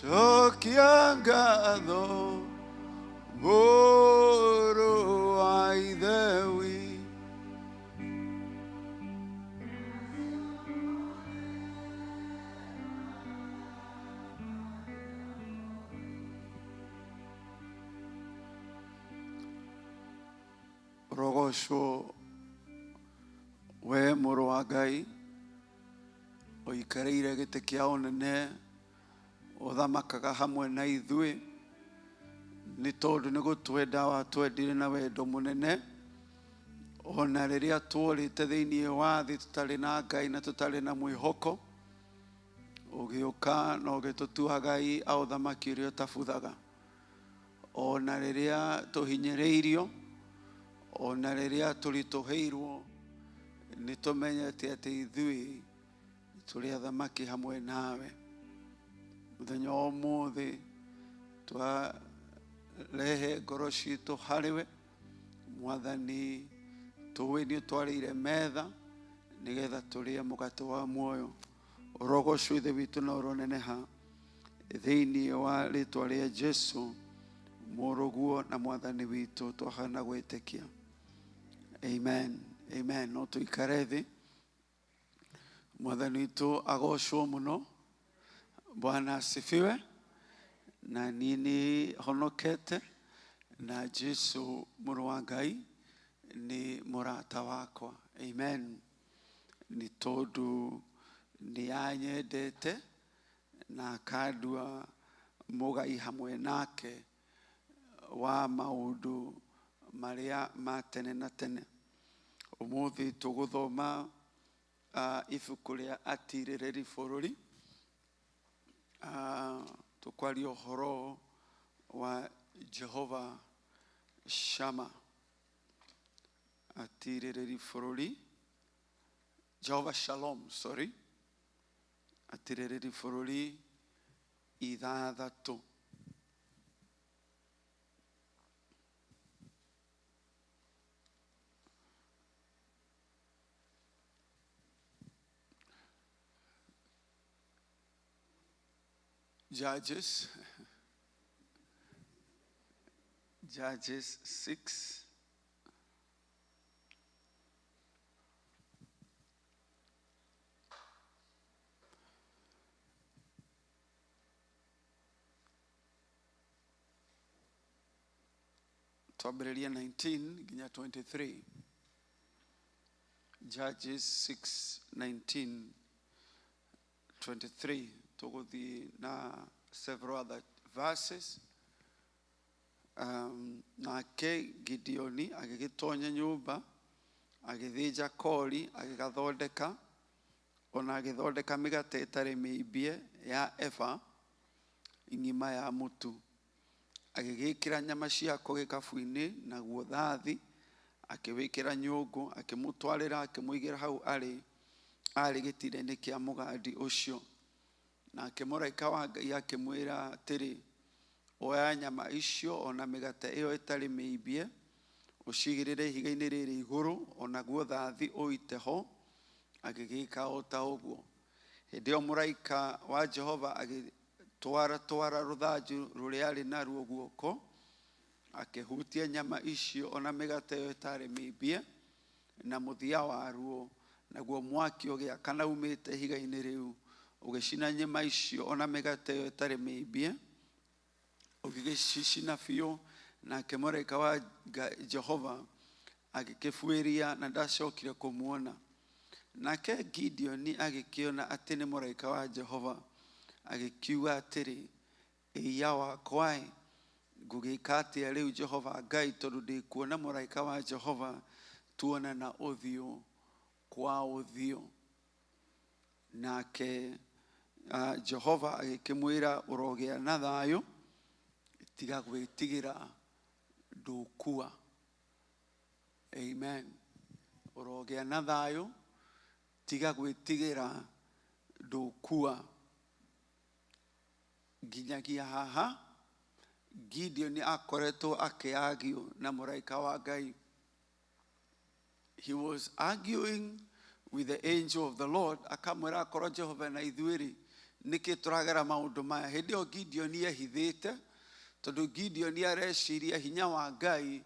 Cokia ngatho mũrũ wa Ithe witũ. Ũrogocwo we mũrũ wa Ngai ũikarĩire gĩtĩ kĩa ũnene ũthamakaga hamwe na ithuĩ nĩ tondũ nĩ gũtwenda watwendire na wendo mũnene ona rĩrĩa tuorĩte thĩinĩ wa thĩ tũtarĩ na Ngai na tũtarĩ na mwĩhoko ũgĩũka na ũgĩtũtua Ngai a ũthamaki ũrĩa ũtabuthaga ona rĩrĩa tũhinyĩrĩirio ona rĩrĩa tũritũhĩirwo nĩ tũmenyete atĩ ithuĩ tũrĩ athamaki hamwe nawe. Mũthenya wa ũmũthĩ twarehe ngoro citũ harĩ we Mwathani, tũĩ nĩ ũtwarĩire metha nĩgetha tũrĩe mũgate wa muoyo. Ũrogocwo Ithe witũ na ũroneneha thĩinĩ wa rĩtwa rĩa Jesu mũrũguo na Mwathani witũ twahana gwĩtĩkia. Amen. Amen. No tũikare thĩ. Mwathani witũ agocwo mũno. Bwana asifiwe. Na niĩ nĩ honokete na Jesu mũrũ wa Ngai nĩ mũrata wakwa. Amen. Nĩ tondũ nĩ anyendete na akandua mũgai hamwe nake wa maũndũ marĩa ma tene na tene. Ũmũthĩ tũgũthoma ibuku rĩa Atirĩrĩri Bũrũri. Tũkwaria ũhoro wa Jehova Shama. Atirĩrĩri Bũrũri, Jehova Shalom, sorry. Atirĩrĩri Bũrũri ithathatũ. Judges, Judges 6. Twambĩrĩrie 19 nginya 23. Judges 6, 19, 23. Tũgũthiĩ na several other verses. Nake Gideoni agĩgĩtonya nyũmba agĩthĩnja kori agĩgathondeka ona agĩthondeka mĩgate ĩtarĩ mĩimbie ya eba ng'ima ya mũtu, agĩgĩkĩra nyama ciako gĩkabu-inĩ, naguo thathi akĩwĩkĩra nyũngũ, akĩmũtwarĩra, akĩmũigĩra hau arĩ arĩ gĩtina-inĩ kĩa mũgandi ũcio. Nake mũraika wa Ngai akĩmwĩra atĩrĩ, oya nyama icio o na mĩgate ĩyo ĩtarĩ mĩimbie, ũciigĩrĩre ihiga-inĩ rĩrĩ igũrũ, o naguo thathi ũite ho. Agĩgĩka o ta ũguo. Hĩndĩ ĩyo mũraika wa Jehova agĩtwaratwara rũthanju rũrĩa arĩ naruo guoko, akĩhutia nyama icio o na mĩgate ĩyo ĩtarĩ mĩimbie na mũthia waruo, naguo mwaki ũgĩakana umĩte ihiga-inĩ rĩu, ũgĩcina nyama icio o na mĩgate ĩyo ĩtarĩ mĩimbie, ũgĩgĩcicina biũ. Nake mũraika wa Jehova agĩkĩbuĩria na ndacokire kũmuona. Nake Gideoni agĩkĩona atĩ nĩ mũraika wa Jehova, agĩkiuga atĩrĩ, ĩiya wakwa-ĩ, ngũgĩka atĩa rĩu Jehova Ngai, tondũ ndĩkuona mũraika wa Jehova tuonana ũthiũ kwa ũthiũ. Nake Jehova agĩkĩmwĩra, ũrogĩa na thayũ, tiga gwĩtigĩra, ndũkua. Amen. Ũrogĩa na thayũ, tiga gwĩtigĩra, ndũkua. Nginyagia haha Gideon akoretwo akĩagio na mũraika wa Ngai. He was arguing with the angel of the Lord, akamwĩra akorwo Jehova na ithuĩ rĩ, Nĩkĩ tũragera maũndũ maya? Hĩndĩ ĩyo Gideoni ehithĩte, tondũ Gideoni areciria hinya wa Ngai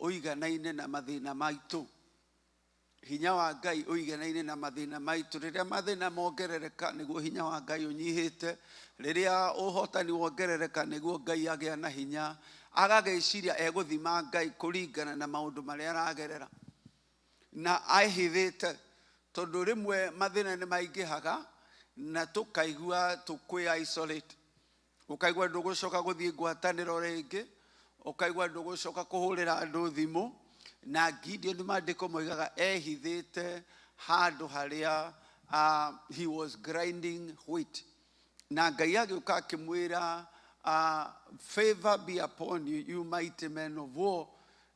ũiganaine na mathĩna maitũ. Hinya wa Ngai ũiganaine na mathĩna maitũ. Rĩrĩa mathĩna mongerereka, nĩguo hinya wa Ngai ũnyihĩte. Rĩrĩa ũhotani wongerereka, nĩguo Ngai agĩa na hinya. Agagĩciria egũthima Ngai kũringana na maũndũ marĩa aragerera. Na ehithĩte, tondũ rĩmwe mathĩna nĩ maingĩhaga na tũkaigua tũkwĩ isolate. Ũkaigua ndũgũcoka gũthiĩ ngwatanĩro rĩngĩ, ũkaigua ndũgũcoka kũhũrĩra andũ thimũ. Na Gideon maandĩko moigaga ehithĩte handũ harĩa he was grinding wheat. Na Ngai agĩũka akĩmwĩra, favor be upon you, you mighty men of war.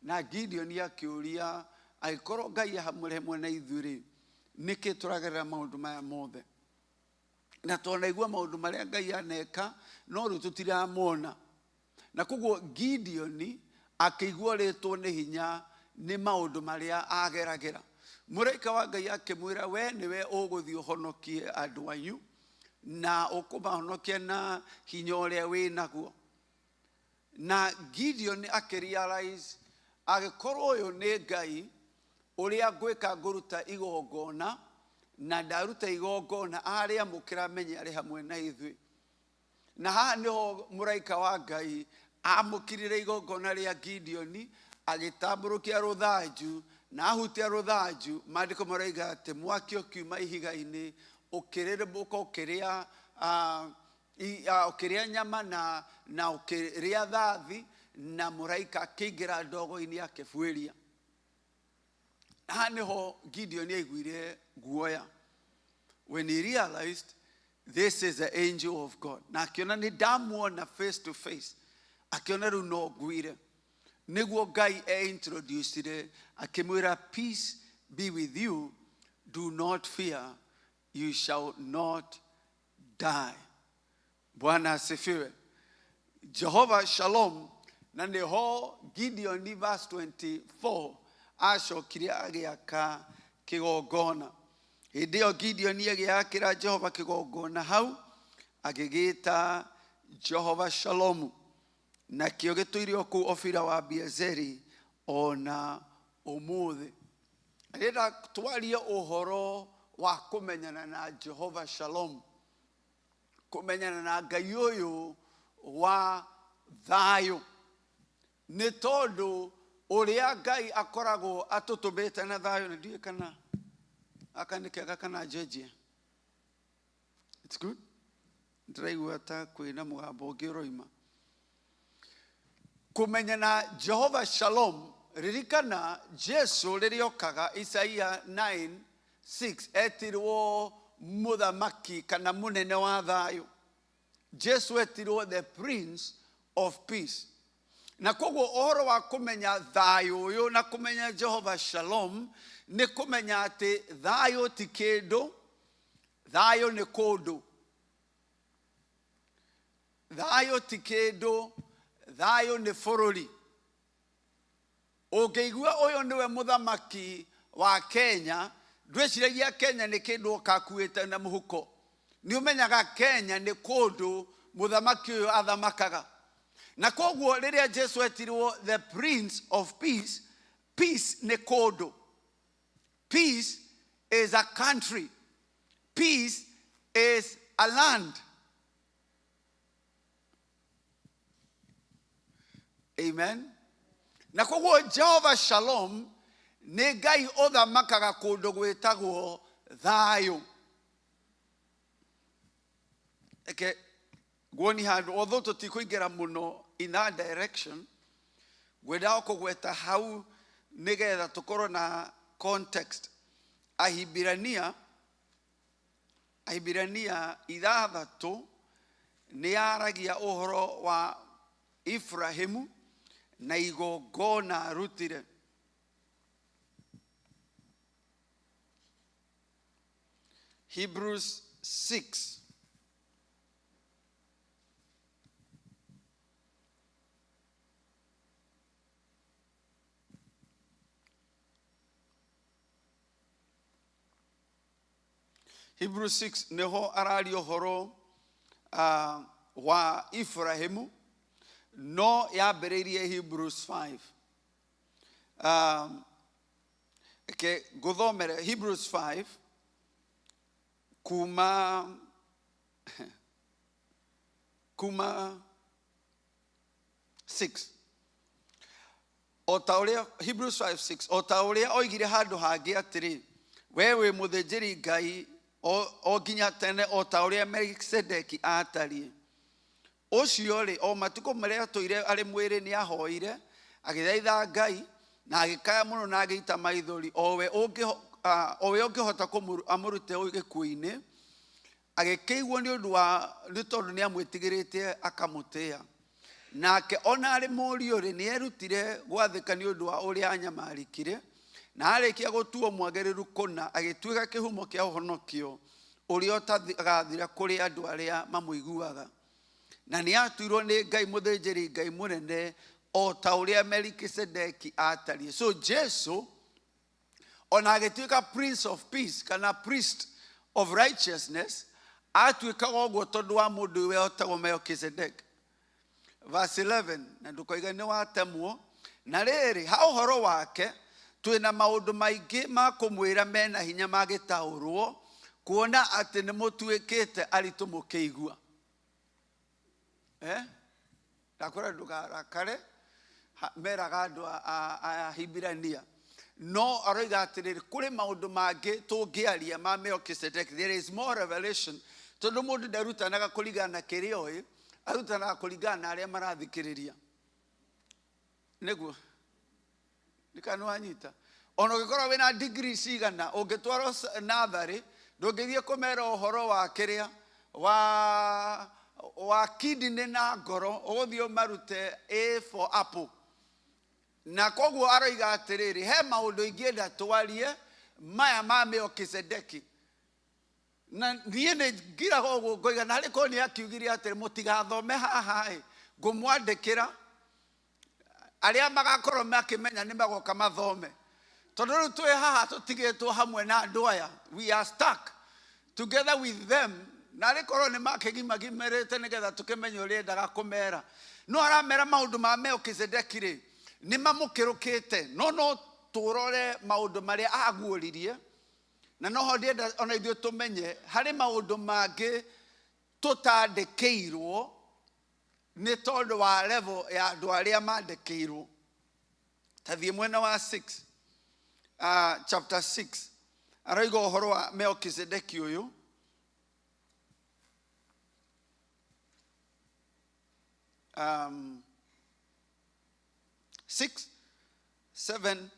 Na Gideon akĩũria, angĩkorwo Ngai hamwe na ithuĩ rĩ, nĩkĩ tũragerera maũndũ maya mothe? Na twanaigua maũndũ marĩa Ngai aneka, no rĩu tũtiramona. Na koguo Gideon akĩigua rĩtwo nĩ hinya nĩ maũndũ marĩa ageragĩra. Mũraika wa Ngai akĩmwĩra, we nĩwe ũgũthiĩ ũhonokie andũ anyu, na ũkũmahonokia na hinya ũrĩa wĩ naguo. Na Gideon akĩrealize, angĩkorwo ũyũ nĩ Ngai, ũrĩa ngwĩka ngũruta igongona, na ndaruta igongona arĩamũkĩra menye arĩ hamwe na ithuĩ. Na haha nĩho mũraika wa Ngai amũkirire igongona rĩa Gideon, agĩtambũrũkia rũthanju, na ahutia rũthanju, maandĩko maroiga atĩ mwaki ũkiuma ihiga-inĩ, ũkĩrĩrĩmbũka, ũkĩrĩa nyama na ũkĩrĩa thathi, na mũraika akĩingĩra ndogo-inĩ akĩbuĩria. Haha nĩho Gideon aiguire guoya. When he realized this is the angel of God. Na akĩona nĩ ndamuona face to face. Akĩona rĩu no nguire. Nĩguo Ngai e-introducire, akĩmwĩra, peace be with you, do not fear, you shall not die. Bwana asifiwe. Jehovah Shalom. Na nĩho Gideon verse 24 acokire agĩaka kĩgongona. Hĩndĩ ĩyo Gideon agĩakĩra Jehova kĩgongona hau, agĩgĩta Jehova Shalomu. Nakĩo gĩtũire o kũu Ofira wa Abiezeri ona ũmũthĩ. Ndĩrenda twarie ũhoro wa kũmenyana na Jehova Shalom, kũmenyana na Ngai ũyũ wa thayũ. Nĩ tondũ ũrĩa Ngai akoragwo atũtũmĩte na thayũ, na ndiũĩ kana aka nĩ kega kana njenjie. It's good. Ndĩraigua ta kwĩna mũgambo ũngĩ ũroima. Kũmenyana Jehova Shalom, ririkana Jesu rĩrĩa okaga Isaia 9:6 etirwo mũthamaki kana mũnene wa thayũ. Jesu etirwo the Prince of Peace. Na koguo ũhoro wa kũmenya thayũ ũyũ na kũmenya Jehova Shalom nĩ kũmenya atĩ thayũ ti kĩndũ, thayũ nĩ kũndũ. Thayũ ti kĩndũ, thayũ nĩ bũrũri. Ũngĩigua ũyũ nĩwe mũthamaki wa Kenya, ndwĩciragia Kenya nĩ kĩndũ ũkakuĩte na mũhuko. Nĩ ũmenyaga Kenya nĩ kũndũ mũthamaki ũyũ athamakaga. Na koguo rĩrĩa Jesu etirwo the Prince of Peace, peace nĩ kũndũ. Peace is a country. Peace is a land. Amen. Na koguo Jehova Shalom nĩ Ngai ũthamakaga kũndũ gwĩtagwo thayũ. Eke guoni handũ, although tũtikũingĩra mũno in that direction, ngwendaga kũgweta hau nĩgetha tũkorwo na context. Ahibirania 6 nĩ yaragia ũhoro wa Ibrahimu na igongona arutire. Hebrews 6. Hebrews 6 niho araria ũhoro uh, wa Ibrahimu no yambĩrĩirie Hebrews 5. Reke ngũthomere Hebrews 5 kuma kuma 6. O ta ũrĩa Hebrews 5:6, o ta ũrĩa oigire handũ hangĩ atĩrĩ, we wĩ mũthĩnjĩri Ngai o nginya tene, o ta ũrĩa Melikisedeki aatariĩ. Ũcio-rĩ, o matukũ marĩa atũire arĩ mwĩrĩ nĩahoire, agĩthaitha Ngai, na agĩkaya mũno na agĩita maithori, o we ũngĩhota amũrute gĩkuũ-inĩ, agĩkĩiguo nĩ ũndũ wa nĩ tondũ nĩamwĩtigĩrĩte akamũtĩa. Nake o na arĩ mũriũ-rĩ, nĩerutire gwathĩka nĩ ũndũ wa ũrĩa anyamarĩkire, na arĩkia gũtuo mwagĩrĩru kũna, agĩtuĩka kĩhumo kĩa ũhonokio ũrĩa ũtagathira kũrĩ andũ arĩa mamũiguaga. Na nĩatuirwo nĩ Ngai mũthĩnjĩri Ngai mũnene o ta ũrĩa Melikisedeki aatariĩ. So Jesu ona agĩtuĩka Prince of Peace kana Priest of Righteousness, atuĩkaga ũguo tondũ wa mũndũ ũyũ wetagwo Melchizedek. Verse 11, na ndũkoige nĩ watemwo. Na rĩrĩ, ha ũhoro wake twĩna maũndũ maingĩ ma kũmwĩra mena hinya mangĩtaũrwo, kuona atĩ nĩ mũtuĩkĩte aritũ mũkĩigua. Eh? Ndakwĩra ndũkarakare, meraga andũ a Hibirania. No aroiga atĩrĩrĩ, kũrĩ maũndũ mangĩ tũngĩaria ma Melchizedek. There is more revelation. Tondũ mũndũ ndarutanaga kũringana na kĩrĩa oĩ, arutanaga kũringana na arĩa marathikĩrĩria. Nĩguo. Nĩkana nĩwanyita. Ona ũngĩkorwo wĩna degree cigana, ũngĩtwarwo natharĩ, ndũngĩthiĩ kũmera ũhoro wa kĩrĩa, wa wa kidney na ngoro, ũgũthiĩ ũmarute A for apple. Na koguo aroiga atĩrĩrĩ, he maũndũ ingĩenda twarie maya ma Melkizedeki. Na niĩ nĩ ngiraga ũguo ngoiga, na arĩ korwo nĩ akiugire atĩrĩ, mũtigathome haha ĩ, ngũmwandĩkĩra arĩa magakorwo makĩmenya nĩ magoka mathome. Tondũ rĩu twĩ haha tũtigĩtwo hamwe na andũ aya, we are stuck together with them. Na arĩ korwo nĩ makĩgimagimarĩte nĩgetha tũkĩmenye ũrĩa endaga kũmera. No aramera maũndũ ma Melkizedeki rĩ, nĩ mamũkĩrũkĩte. No no tũrore maũndũ marĩa aguũririe, na noho ndĩenda ona ithuĩ tũmenye harĩ maũndũ mangĩ tũtandĩkĩirwo nĩ tondũ wa level ya andũ arĩa mandĩkĩirwo. Ta thiĩ mwena wa 6, chapter 6, aroiga ũhoro wa Melkizedeki ũyũ. 6, 7,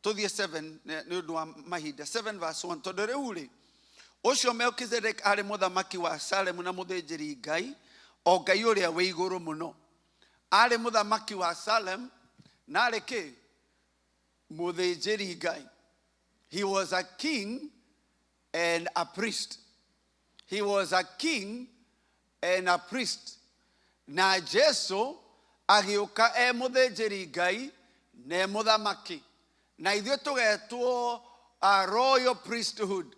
tũthiĩ 7 nĩ ũndũ wa mahinda. 7 verse 1, tondũ rĩu rĩ, ũcio Melkizedek arĩ mũthamaki wa Salemu na mũthĩnjĩri Ngai, o Ngai ũrĩa wĩ igũrũ mũno. Arĩ mũthamaki wa Salem na arĩ kĩ? Mũthĩnjĩri Ngai. He was a king and a priest. He was a king and a priest. Na Jesu agĩũka e mũthĩnjĩri Ngai na e mũthamaki. Na ithuĩ tũgetwo a royal priesthood.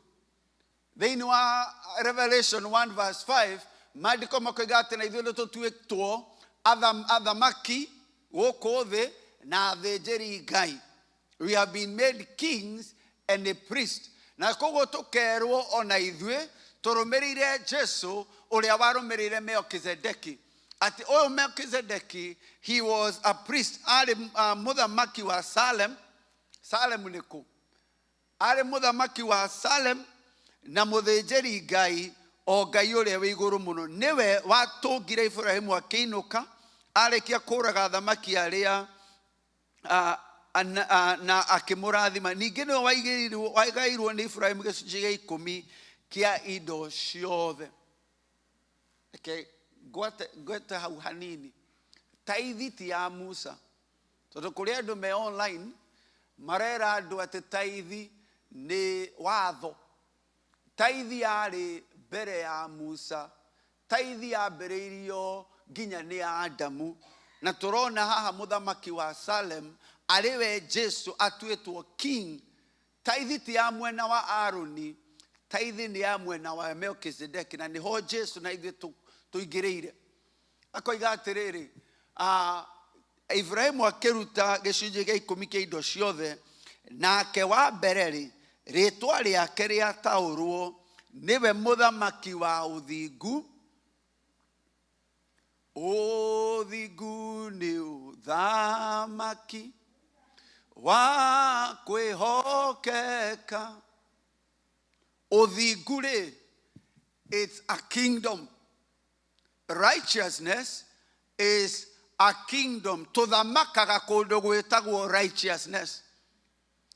Thĩinĩ wa Revelation 1 verse 5, maandĩko makoiga atĩ na ithuĩ nĩ tũtuĩtwo athamaki gũkũ thĩ na athĩnjĩri Ngai. We have been made kings and a priest. Na koguo tũkerwo ona ithuĩ tũrũmĩrĩire Jesu ũrĩa warũmĩrĩire Melkizedeki. Atĩ ũyũ Melkizedeki, he was a priest, arĩ mũthamaki wa Salem. Salem nĩ kũ? Arĩ mũthamaki wa Salem na mũthĩnjĩri Ngai, o Ngai ũrĩa wĩ igũrũ mũno. Nĩwe watũngire Ibrahimu akĩinũka, arĩkia kũũraga athamaki arĩa na akĩmũrathima. Ningĩ nĩwe wagaĩirwo nĩ Ibrahimu gĩcunjĩ gĩa ikũmi kĩa indo ciothe. Reke ngwete hau hanini. Taithi ti ya Musa. Tondũ kũrĩ andũ me online marera andũ atĩ taithi nĩ watho. Taithi yarĩ mbere ya Musa. Taithi yambĩrĩirio nginya nĩ Adamu. Na tũrona haha mũthamaki wa Salem arĩ we Jesu atuĩtwo king. Taithi ti ya mwena wa Aroni. Taithi nĩ ya mwena wa Melkizedeki, na nĩho Jesu na ithuĩ tũingĩrĩire. Akoiga atĩrĩrĩ, Ibrahimu akĩruta gĩcunjĩ gĩa ikũmi kĩa indo ciothe, nake wa mbere rĩ, rĩtwa rĩake rĩataũrwo nĩwe mũthamaki wa ũthingu. Ũthingu nĩ ũthamaki wa kwĩhokeka. Ũthingu rĩ, it's a kingdom. Righteousness is a kingdom. Tũthamakaga kũndũ gwĩtagwo righteousness.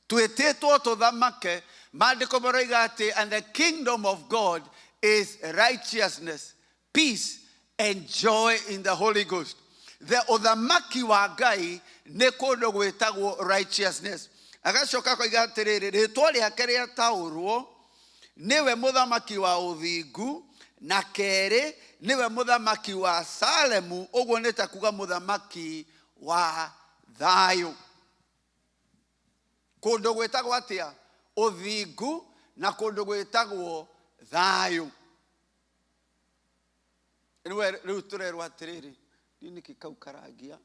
Twĩtĩtwo tũthamake. Maandĩko maroiga atĩ, and the kingdom of God is righteousness, peace and joy in the Holy Ghost. The ũthamaki wa Ngai nĩ kũndũ gwĩtagwo righteousness. Agacoka akoiga atĩrĩrĩ, rĩtwa rĩake rĩataũrwo nĩwe mũthamaki wa ũthingu, na kerĩ nĩwe mũthamaki wa Salemu, ũguo nĩ ta kuga mũthamaki wa thayũ. Kũndũ gwĩtagwo atĩa? Ũthingu, na kũndũ gwĩtagwo thayũ. Rĩu tũrerwo atĩrĩrĩ, nĩkĩ kau karangia?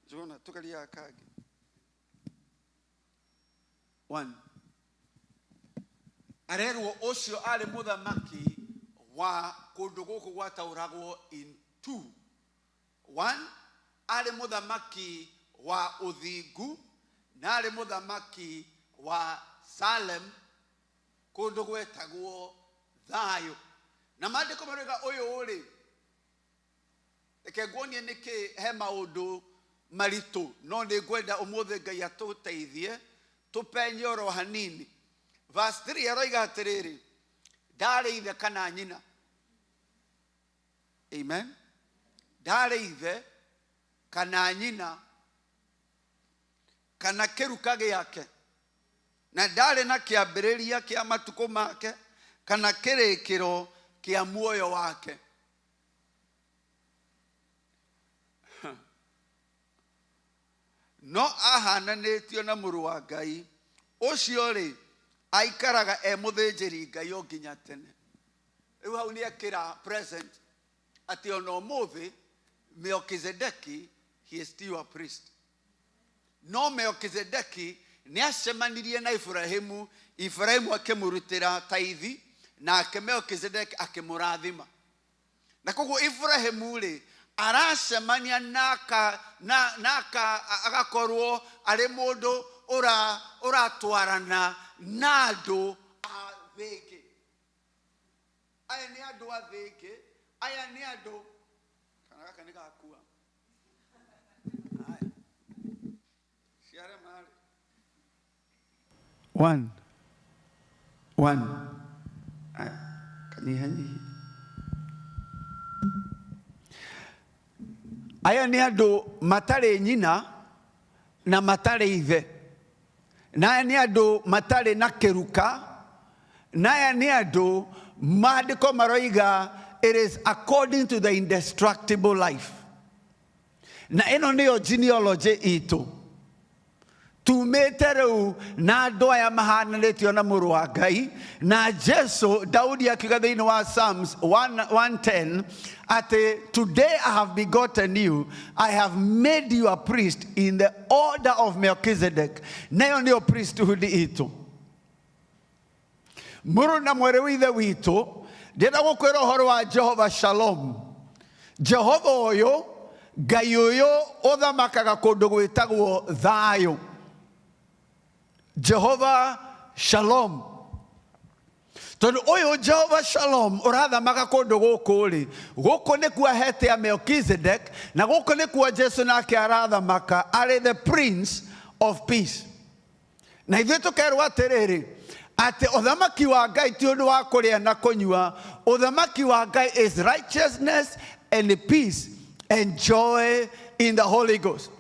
Jona, tũgeria kangĩ. One. Arerwo ũcio arĩ mũthamaki wa kũndũ gũkũ gwataũragwo in two. One, arĩ mũthamaki wa ũthingu, na arĩ mũthamaki wa Salem, kũndũ gwetagwo thayũ. Na maandĩko maroiga ũyũ rĩ, reke nguonie nĩkĩ he maũndũ maritũ, no nĩ ngwenda ũmũthĩ Ngai atũteithie tũpenye oro hanini. Verse 3 aroiga atĩrĩrĩ, ndarĩ ithe kana nyina. Amen. Ndarĩ ithe kana nyina kana kĩruka gĩake, na ndarĩ na kĩambĩrĩria kĩa matukũ make kana kĩrĩkĩro kĩa muoyo wake. No ahananĩtio na mũrũ wa Ngai, ũcio rĩ aikaraga e mũthĩnjĩri Ngai o nginya tene. Rĩu hau nĩ ekĩra present atĩ ona ũmũthĩ Melkizedeki, he is still a priest. No Melkizedeki nĩ acemanirie na Ibrahimu, Ibrahimu akĩmũrutĩra taithi, nake Melkizedeki akĩmũrathima. Na koguo Ibrahimu rĩ, aracemania naka agakorwo arĩ mũndũ ũratwarana na andũ a thĩ ĩngĩ. Aya nĩ andũ a thĩ ĩngĩ, aya nĩ andũ, kana gaka nĩ gakua. Aya. Ciare marĩ. One. One. Aya, kanyihanyihia. Aya nĩ andũ matarĩ nyina na matarĩ ithe, na aya nĩ andũ matarĩ na kĩruka, na aya nĩ andũ maandĩko maroiga it is according to the indestructible life. Na ĩno nĩyo genealogy itũ tumĩte rĩu, na andũ aya mahananĩtio na mũrũ wa Ngai na Jesu. Daudi akiuga thĩinĩ wa Psalms 110 atĩ, "Today I have begotten you, I have made you a priest in the order of Melchizedek." Nayo nĩyo priesthood itũ. Mũrũ na mwarĩ wa ithe witũ, ndĩrenda gũkwĩra ũhoro wa Jehova Shalom, Jehova ũyũ, Ngai ũyũ ũthamakaga kũndũ gwĩtagwo thayũ, Jehova Shalom. Tondũ ũyũ Jehova Shalom ũrathamaka kũndũ gũkũ rĩ, gũkũ nĩkuo ahete a Melchizedek, na gũkũ nĩkuo Jesu nake arathamaka arĩ the Prince of Peace. Na ithuĩ tũkerwo atĩrĩrĩ, atĩ ũthamaki wa Ngai ti ũndũ wa kũrĩa na kũnyua. Ũthamaki wa Ngai is righteousness and peace and joy in the Holy Ghost.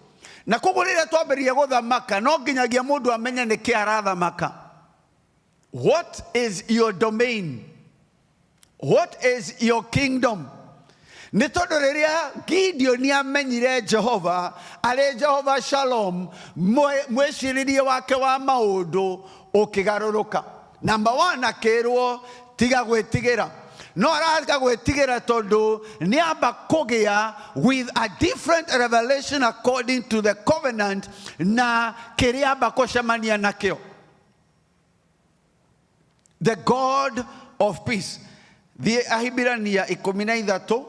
Na koguo rĩrĩa twambĩrĩria gũthamaka, no nginyagia mũndũ amenye nĩkĩ arathamaka. What is your domain? What is your kingdom? Nĩ tondũ rĩrĩa Gideoni amenyire Jehova arĩ Jehova Shalom, mwĩcirĩrie wake wa maũndũ ũkĩgarũrũka. Number one, akĩrwo tiga gwĩtigĩra. No aratiga gwĩtigĩra tondũ nĩ amba kũgĩa with a different revelation according to the covenant na kĩrĩa amba kũcemania nakĩo. The God of peace. Thiĩ Ahibirania 13,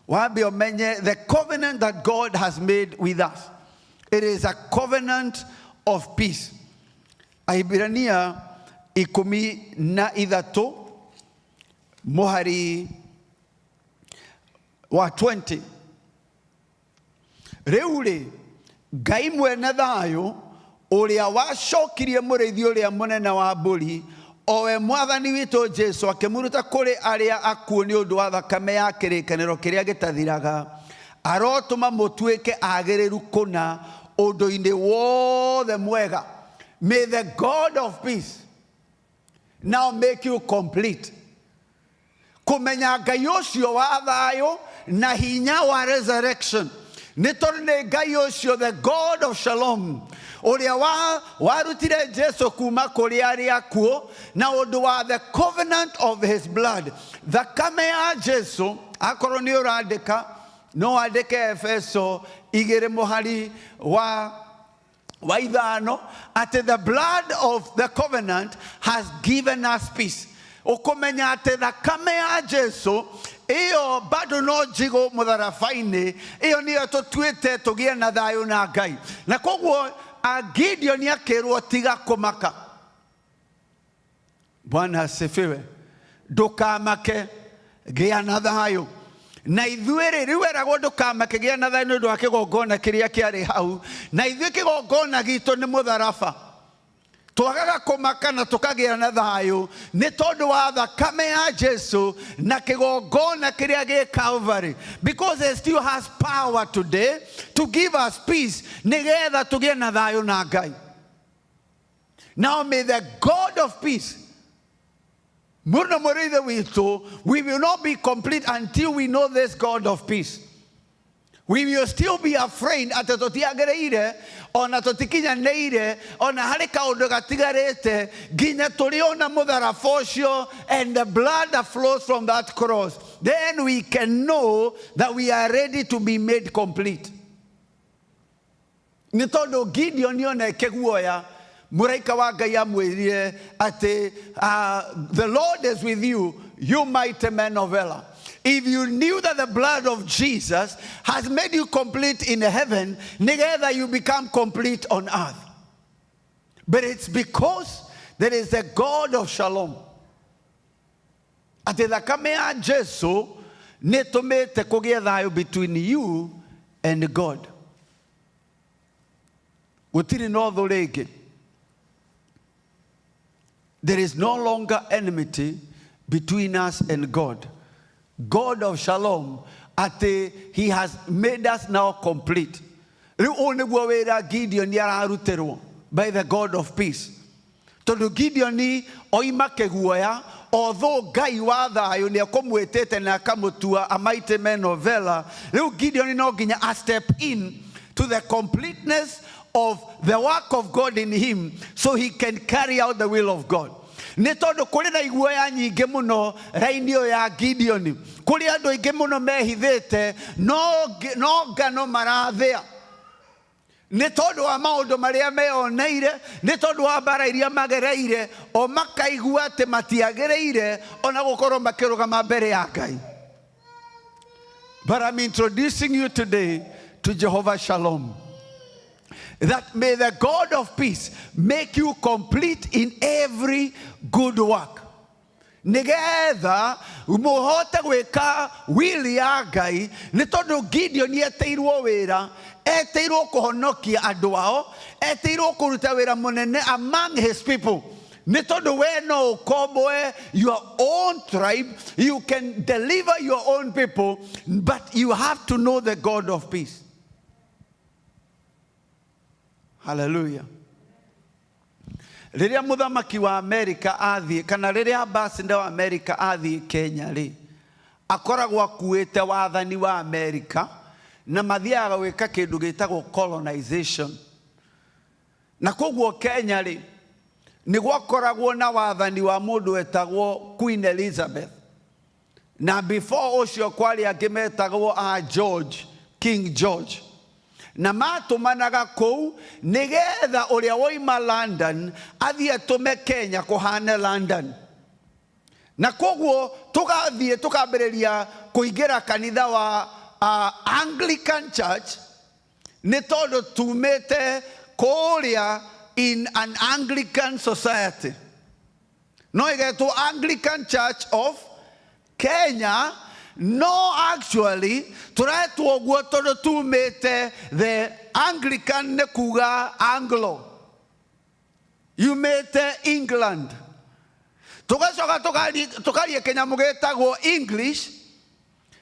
wambe ũmenye the covenant that God has made with us. It is a covenant of peace. Ahibirania 13 mũhari wa 20. Rĩu rĩ, Ngai mwene thayũ ũrĩa wacokirie mũrĩithi ũrĩa mũnene wa mbũri, o we Mwathani witũ Jesu, akĩmũruta kũrĩ arĩa akuũ nĩ ũndũ wa thakame ya kĩrĩkanĩro kĩrĩa gĩtathiraga, arotũma mũtuĩke agĩrĩru kũna ũndũ-inĩ wothe mwega. May the God of peace now make you complete. Kũmenya Ngai ũcio wa thayũ na hinya wa resurrection, nĩ tondũ nĩ Ngai ũcio, the God of shalom, ũrĩa warutire Jesu kuma kũrĩ arĩa akuũ na ũndũ wa the covenant of his blood, thakame ya Jesu. Akorwo nĩ ũrandĩka, no wandĩke Efeso 2 mũhari wa 5, atĩ the blood of the covenant has given us peace. Ũkũmenya atĩ thakame ya Jesu ĩyo bado no njigũ mũtharaba-inĩ, ĩyo nĩyo tũtuĩte tũgĩe na thayũ na Ngai. Na koguo Gideon akĩrwo tiga kũmaka. Bwana asifiwe. Ndũkamake, gĩa na thayũ. Na ithuĩ rĩ, rĩu eragwo ndũkamake, gĩa na thayũ nĩ ũndũ wa kĩgongona kĩrĩa kĩarĩ hau. Na ithuĩ kĩgongona gitũ nĩ mũtharaba. Twagaga kũmaka na tũkagĩa na thayũ nĩ tondũ wa thakame ya Jesu na kĩgongona kĩrĩa gĩ Calvary, because it still has power today to give us peace, nĩgetha tũgĩe na thayũ na Ngai. Now may the God of peace, mũno mũrĩithe witũ, we will not be complete until we know this God of peace. We will still be afraid atĩ tũtiagĩrĩire, ona tũtikinyanĩire, ona harĩ kaũndũ gatigarĩte nginya tũrĩona mũtharaba ũcio and the blood that flows from that cross. Then we can know that we are ready to be made complete. Nĩ tondũ Gideon ona ĩkĩguoya, mũraika wa Ngai amwĩrire atĩ the Lord is with you, you mighty man of valor. If you knew that the blood of Jesus has made you complete in heaven, nĩgetha you become complete on earth. But it's because there is a God of shalom, atĩ thakame ya Jesu nĩ tũmĩte kũgĩe thayũ between you and God. Gũtirĩ na ũthũ rĩngĩ. There is no longer enmity between us and God. God of shalom, atĩ he has made us now complete. Rĩu ũũ nĩguo wĩra Gideon ararutĩrwo by the God of peace, tondũ Gideon oima kĩguoya, although Ngai wa thayũ nĩ ekũmwĩtĩte na akamũtua a mighty man of valor, rĩu Gideon no nginya a step in to the completeness of the work of God in him so he can carry out the will of God. Nĩ tondũ kũrĩ na iguoya nyingĩ mũno raini ĩyo ya Gideon, kũrĩ andũ aingĩ mũno mehithĩte, no ngano marathĩa nĩ tondũ wa maũndũ marĩa meyoneire, nĩ tondũ wa mbara iria magereire, o makaigua atĩ matiagĩrĩire ona gũkorwo makĩrũgama mbere ya Ngai. But I'm introducing you today to Jehovah Shalom, that may the God of peace make you complete in every good work, nigetha mũhote gwĩka will ya Ngai. Nĩ tondũ Gideon etĩirwo wĩra, etĩirwo kũhonokia andũ ao, etĩirwo kũruta wĩra mũnene among his people, nĩ tondũ we no ũkomboe your own tribe, you can deliver your own people, but you have to know the God of peace. Hallelujah. Rĩrĩa mũthamaki wa Amerika athiĩ, kana rĩrĩa ambassador wa Amerika athiĩ Kenya rĩ, akoragwo akuĩte wathani wa Amerika, na mathiaga gwĩka kĩndũ gĩtagwo colonization. Na koguo Kenya rĩ, Nĩ gwakoragwo na wathani wa mũndũ wetagwo Queen Elizabeth, na before ũcio kwarĩ angĩ metagwo a George, King George, na matũmanaga kũu nĩgetha ũrĩa woima London athiĩ atũme Kenya kũhane London. Na koguo tũgathiĩ tũkambĩrĩria kũingĩra kanitha wa Anglican Church nĩ tondũ tumĩte kũrĩa in an Anglican society, no ĩgetwo Anglican Church of Kenya, no actually tũretwo ũguo tondũ tumĩte the Anglican, nĩ kuga Anglo, yumĩte England. Tũgacoka tũkaria kĩnyamũ gĩtagwo English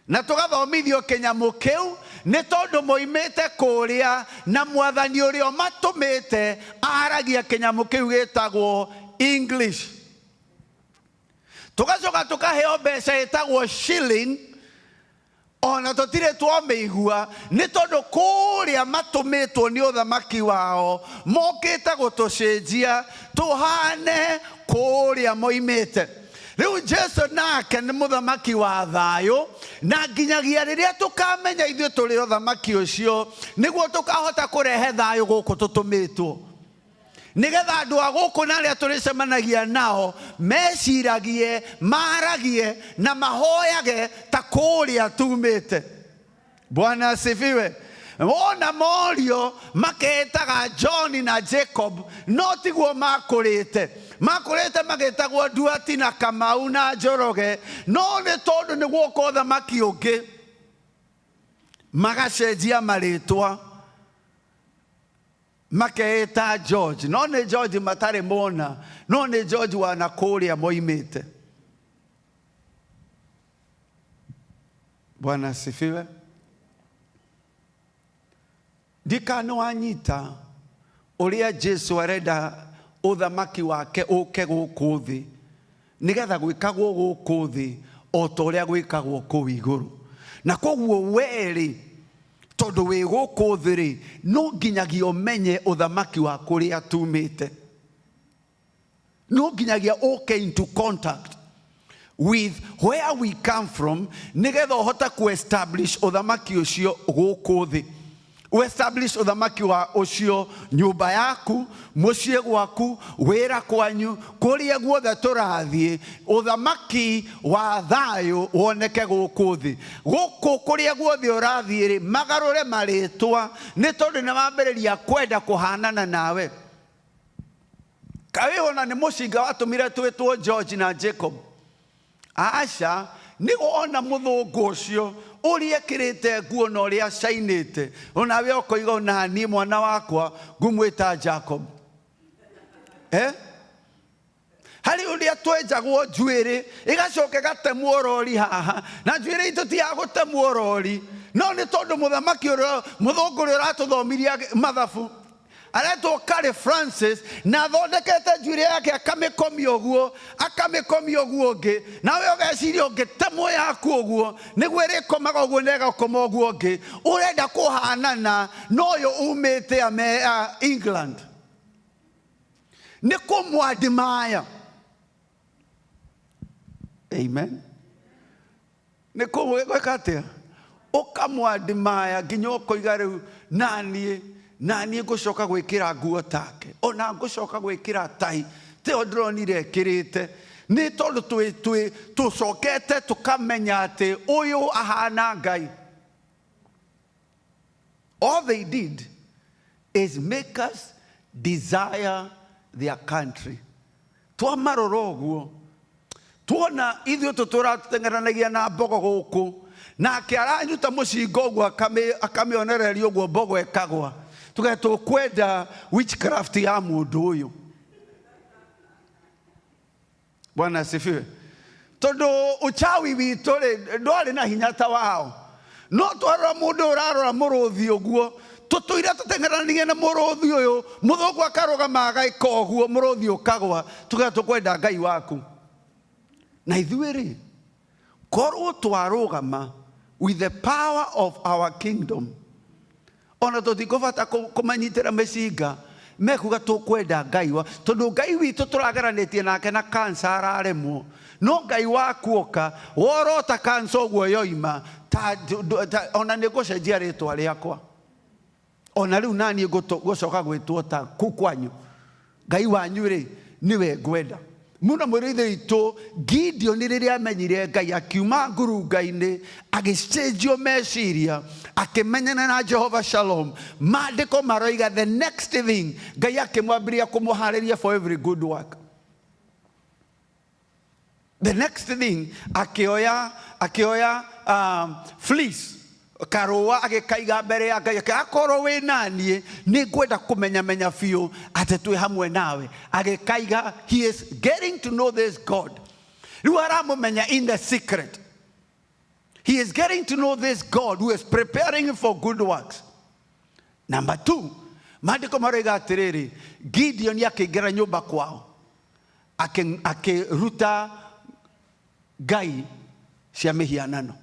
na tũgathomithio kĩnyamũ kĩu nĩ tondũ moimĩte kũrĩa, na mwathani ũrĩa ũmatũmĩte aragia kĩnyamũ kĩu gĩtagwo English. Tũgacoka tũkaheo mbeca ĩtagwo shilling, ona tũtirĩ twamĩigua, nĩ tondũ kũrĩa matũmĩtwo nĩ ũthamaki wao mokĩte gũtũcenjia tũhane kũrĩa moimĩte. Rĩu Jesu nake nĩ mũthamaki wa thayũ, na nginyagia rĩrĩa tũkamenya ithuĩ tũrĩ ũthamaki ũcio, nĩguo tũkahota kũrehe thayũ gũkũ tũtũmĩtwo, nĩgetha andũ a gũkũ na arĩa tũrĩcemanagia nao meciragie, maragie na mahoyage ta kũrĩa tumĩte. Bwana asifiwe. Wona morio maketaga John na Jacob, no tiguo makũrĩte, makũrĩte magĩtagwo Nduati na Kamau na Njoroge, no nĩ tondũ nĩ guoka ũthamaki ũngĩ magacenjia marĩtwa makeĩta George, no nĩ George matarĩ mona, no nĩ George wa na kũrĩa moimĩte. Bwana asifiwe. Ndikana wanyita ũrĩa Jesu arenda ũthamaki wake ũke gũkũ thĩ, nĩgetha gwĩkagwo gũkũ thĩ o ta ũrĩa gwĩkagwo kũu igũrũ. Na koguo werĩ tondũ wĩ gũkũ thĩ rĩ, no nginyagia ũmenye ũthamaki wa kũrĩa tumĩte, no nginyagia ũke into contact with where we come from, nĩgetha ũhote ku-establish ũthamaki ũcio gũkũ thĩ, establish ũthamaki wa ũcio nyũmba yaku, mũciĩ gwaku, wĩra kwanyu, kũrĩa guothe tũrathiĩ, ũthamaki wa thayũ woneke gũkũ thĩ. Gũkũ kũrĩa guothe ũrathiĩ rĩ, magarũre marĩtwa nĩ tondũ nĩ mambĩrĩria kwenda kũhanana nawe. Kaĩ ona nĩ mũcinga watũmire twĩtwo George na Jacob? Aca, nĩ wona mũthũngũ ũcio ũrĩa ekĩrĩte nguo na ũrĩa acainĩte, onawe ũkoiga ona niĩ mwana wakwa ngũmwĩta Jacob. Eh? Harĩ ũrĩa twenjagwo njuĩrĩ ĩgacoka ĩgatemwo rori haha, na njuĩrĩ itũ ti ya gũtemwo rori, no nĩ tondũ mũthamaki ũrĩa mũthũngũ ũrĩa ũratũthomirie mathabu aretwo Curry Francis, na athondekete njuĩrĩ yake akamĩkomia ũguo, akamĩkomia ũguo ũngĩ, nawe ũgeciria ũngĩtemwo yaku ũguo nĩguo ĩrĩkomaga ũguo na ĩgakoma ũguo ũngĩ. Ũrenda kũhanana na ũyũ umĩte England, nĩ kũmwadimaya. Amen. Nĩ gwĩka atĩa? Ũkamwadimaya nginya ũkoiga rĩu naniĩ naniĩ ngũcoka gwĩkĩra nguo take, ona ngũcoka gwĩkĩra tai tĩyo ndĩronire ĩkĩrĩte, nĩ tondũ tũcokete tũkamenya atĩ ũyũ ahana Ngai. All they did is make us desire their country. Twamarora ũguo tuona ithuĩ tũtũra tũteng'eranagia na mbogo gũkũ, nake aranyuta mũcinga ũguo akamĩonereria ũguo mbogo ĩkagwa, tuge tũkwenda witchcraft ya mũndũ ũyũ. Bwana asifiwe. Tondũ uchawi witũ rĩ ndwarĩ na hinya ta wao, no twarora mũndũ ũrarora mũrũthi ũguo, tũtũire tũteng'eranagia na mũrũthi ũyũ, mũthũngũ akarũgama ageka ũguo, mũrũthi ũkagwa, tuge tũkwenda Ngai waku. Na ithuĩ rĩ, korwo twarũgama with the power of our kingdom, ona tũtikũbata kũmanyitĩra mĩcinga. Mekuga tũkwenda Ngai wa tondũ Ngai witũ tũrageranĩtie nake na kansa araremwo. No Ngai waku oka worota kansa ũguo yoima ta, ta, ona nĩ ngũcenjia rĩtwa rĩakwa. Ona rĩu naniĩ ngũcoka gwĩtwo ta kuu kwanyu. Ngai wanyu rĩ nĩwe ngwenda. Mũno mwĩrĩ witũ Gideon rĩrĩa amenyire Ngai akiuma ngurunga-inĩ agĩcenjio meciria akĩmenyana na Jehova Shalom. Maandĩko maroiga the next thing Ngai akĩmwambĩrĩria kũmũharĩria for every good work. The next thing akĩoya akĩoya fleece karũa agĩkaiga mbere ya Ngai akorwo wĩ naniĩ nĩ ngwenda kũmenyamenya biũ atĩ twĩ hamwe nawe. Agĩkaiga, he is getting to know this God. Rĩu aramũmenya in the secret. He is getting to know this God who is preparing him for good works. Number 2, maandĩko maroiga atĩrĩrĩ, Gideon akĩingĩra nyũmba kwao akĩruta ngai cia mĩhianano.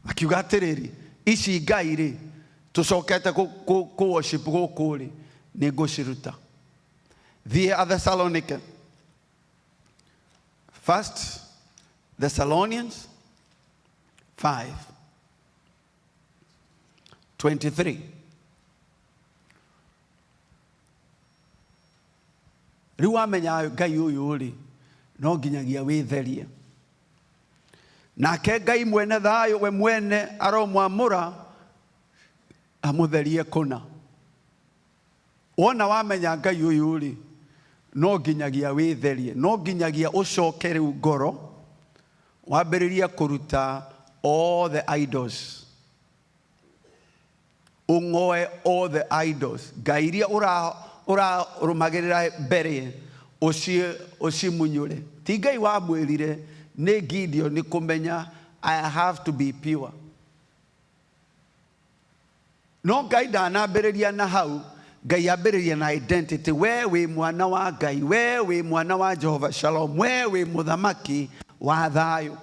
Akiuga atĩrĩrĩ, ici ngai rĩ tũcokete kũ worship gũkũ rĩ nĩ ngũciruta. Thiĩ Athesalonike. First Thessalonians 5:23. Rĩu wamenya Ngai ũyũ rĩ no nginyagia wĩtherie. Nake Ngai mwene thayũ we mwene aromwamũra amũtherie kũna. Wona wamenya Ngai ũyũ rĩ no nginyagia wĩtherie, no nginyagia ũcoke rĩu ngoro wambĩrĩrie kũruta all the idols. Ũng'oe all the idols. Ngai iria ũrarũmagĩrĩra mbere ũcimunyũre. Ti Ngai wamwĩrire, nĩ Gideon kũmenya I have to be pure. No Ngai ndanambĩrĩria na hau, Ngai ambĩrĩria na identity. We wĩ mwana wa Ngai, we wĩ mwana wa Jehova Shalom, we wĩ mũthamaki wa thayũ.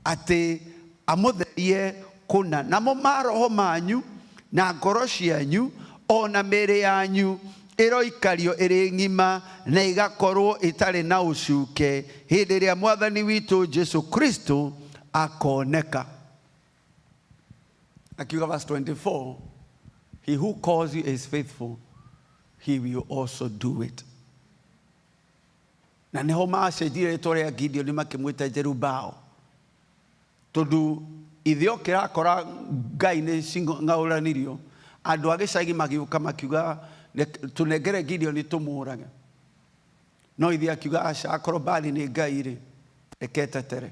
Atĩ amũtherie kũna. Namo maroho manyu na ngoro cianyu ona mĩĩrĩ yanyu ĩroikario ĩrĩ ng'ima na igakorwo ĩtarĩ na ũcuke hĩndĩ ĩrĩa Mwathani witũ Jesu Kristo akoneka. Akiuga verse 24, he who calls you is faithful, he will also do it. Na nĩho macenjirie rĩtwa rĩa Gideon makĩmwĩta Jerubao. Tondũ ithe ũkĩrakora Ngai nĩ cing'aũranirio, andũ a gĩcagi magĩũka makiuga tũnengere Gideon tũmũrage. No ithe akiuga aca, akorwo Baali nĩ Ngai rĩ, reke etetere.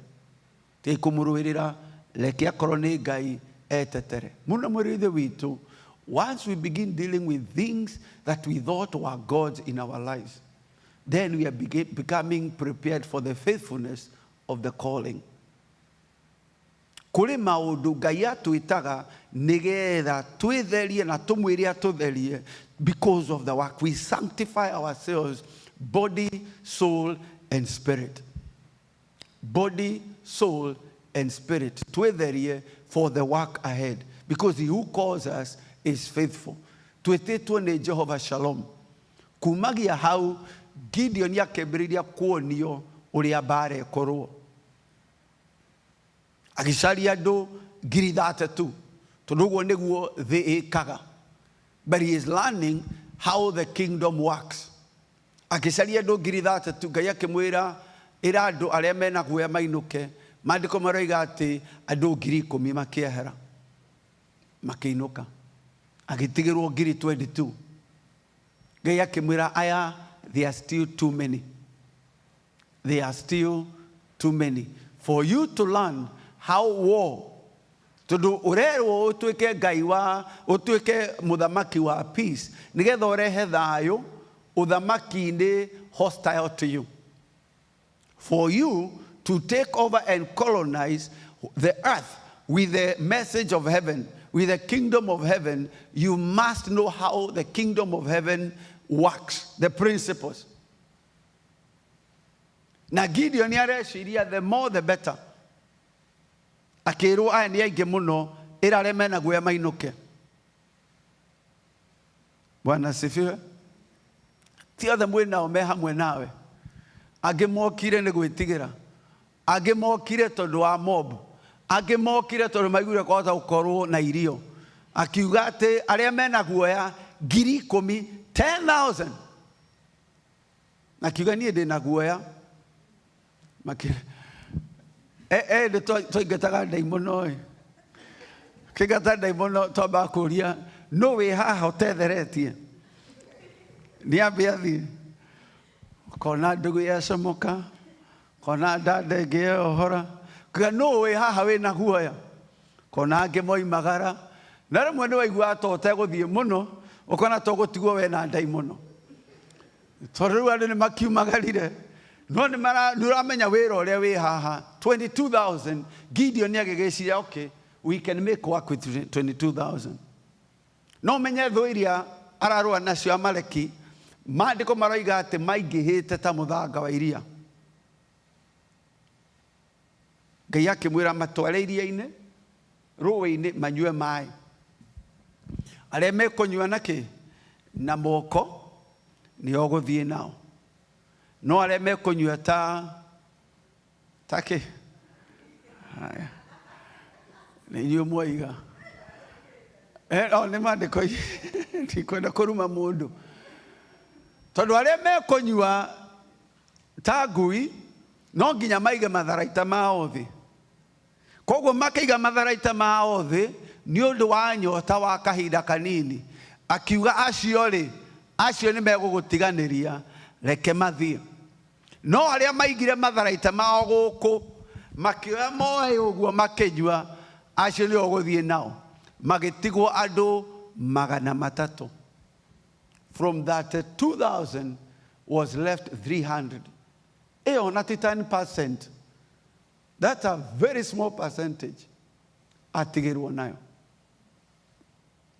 Ti kũmũrũĩrĩra, reke akorwo nĩ Ngai etetere. Mũno mwĩrĩ ithe witũ, once we begin dealing with things that we thought were gods in our lives, then we are becoming prepared for the faithfulness of the calling. Kũrĩ maũndũ Ngai atwĩtaga nĩgetha twĩtherie na tũmwĩre atũtherie because of the work. We sanctify ourselves, body, soul, and spirit. Body, soul, and spirit. Twĩtherie for the work ahead. Because he who calls us is faithful. Twĩtĩtwo nĩ Jehovah Shalom. Kumagia hau, Gideon akĩambĩrĩria kuonio ũrĩa mbara ĩkorwo. Agĩcaria andũ 3,000 tondũ ũguo nĩguo thĩ ĩkaga. But he is learning how the kingdom works. Akĩcaria andũ 3,000, Ngai akĩmwĩra ĩra andũ arĩa mena guoya mainũke. Maandĩko maroiga atĩ andũ 10,000 makĩehera makĩinũka, agĩtigĩrwo 22,000. Ngai akĩmwĩra aya, they are still too many. They are still too many for you to learn how war. Tondũ ũrerwo ũtuĩke Ngai wa, ũtuĩke mũthamaki wa peace, nĩgetha ũrehe thayũ ũthamaki-inĩ hostile to you. For you to take over and colonize the earth with the message of heaven, with the kingdom of heaven, you must know how the kingdom of heaven works, the principles. Na Gideon areciria the more the better. Akĩrwo aya nĩ aingĩ mũno, ĩra arĩa mena guoya mainũke. Bwana asifiwe. Ti othe mwĩ nao me hamwe nawe. Angĩ mokire nĩ gwĩtigĩra, angĩ mokire tondũ wa mob, angĩ mokire tondũ maiguire kwahota gũkorwo na irio. Akiuga atĩ arĩa mena guoya 10,000, 10,000. Akiuga niĩ ndĩ na guoya. Nĩ twaingataga ndaimono ĩ. Kĩngata ndaimono twambaga kũria nũ wĩ haha ũtetheretie? Nĩ ambe athiĩ. Kona ndũgũ yacomoka, kona ndanda ĩngĩ yeohora. Kuga nũ wĩ haha wĩna guoya? Kona angĩ moimagara. Na rĩmwe nĩ waiguaga ta ũtegũthiĩ mũno, ũkona ta ũgũtigwo we na ndaimono. Tondũ rĩu andũ nĩ makiumagarire. No nĩ ũramenya wĩra ũrĩa wĩ haha. 22,000. Gideon agĩgĩciria, okay, we can make work with 22,000. No menye thũ iria ararũa nacio Amaleki, maandĩko maroiga atĩ maingĩhĩte ta mũthanga wa iria. Ngai akĩmwĩra matware iria-inĩ, rũĩ-inĩ manyue maĩ. Arĩa mekũnyua na kĩ? Na moko nĩo gũthiĩ nao. No arĩa mekũnyua ta kĩ? Haya. Nĩ inyuĩ mwoiga. O nĩ maandĩko ndikwenda kũruma mũndũ. Tondũ arĩa mekũnyua ta ngui no nginya maige matharaita mao thĩ. Koguo makĩiga matharaita mao thĩ nĩ ũndũ wa nyota wa kahinda kanini. Akiuga acio rĩ, acio nĩ megũgũtiganĩria, reke mathiĩ. No arĩa maigire matharaita mao gũkũ, makĩoya moĩ ũguo makĩnyua, acio nĩo ũgũthiĩ nao. Magĩtigwo andũ 300. From that 2,000 was left 300. Ĩyo na ti 10%. That's a very small percentage. Atigĩrwo nayo.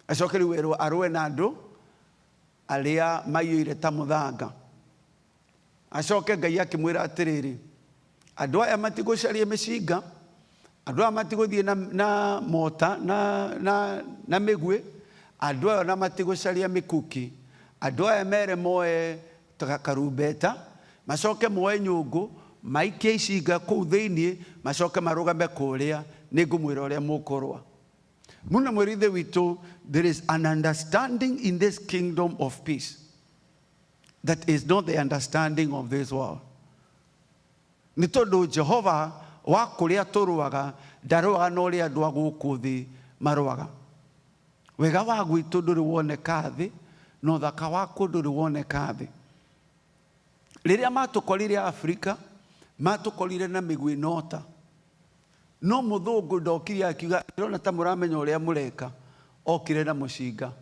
Acoke rĩu erwo arũe na andũ arĩa maiyũire ta mũthanga. Acoke Ngai akĩmwĩra atĩrĩrĩ, andũ aya matigũcaria mĩcinga, andũ aya matigũthiĩ na mota na mĩguĩ, andũ aya ona matigũcaria mĩkuki, andũ aya mere moe karumbeta, macoke moe nyũngũ, maikie icinga kũu thĩiniĩ, macoke marũgame kũrĩa, nĩngũmwĩra ũrĩa mũkũrũa. Mũno mwĩrĩ ithe witũ, there is an understanding in this kingdom of peace that is not the understanding of this world. Nĩ tondũ Jehova wa kũrĩa tũrũaga, ndarũaga na ũrĩa andũ a gũkũ thĩ marũaga. Wega wa gwitũ ndũrĩ woneka thĩ, na ũthaka wakuo ndũrĩ woneka thĩ. Rĩrĩa matũkorire Afrika, matũkorire na mĩguĩ na ũta. No mũthũngũ ndokire akiuga, ndĩrona ta mũramenya ũrĩa mũreka, okire na mũcinga.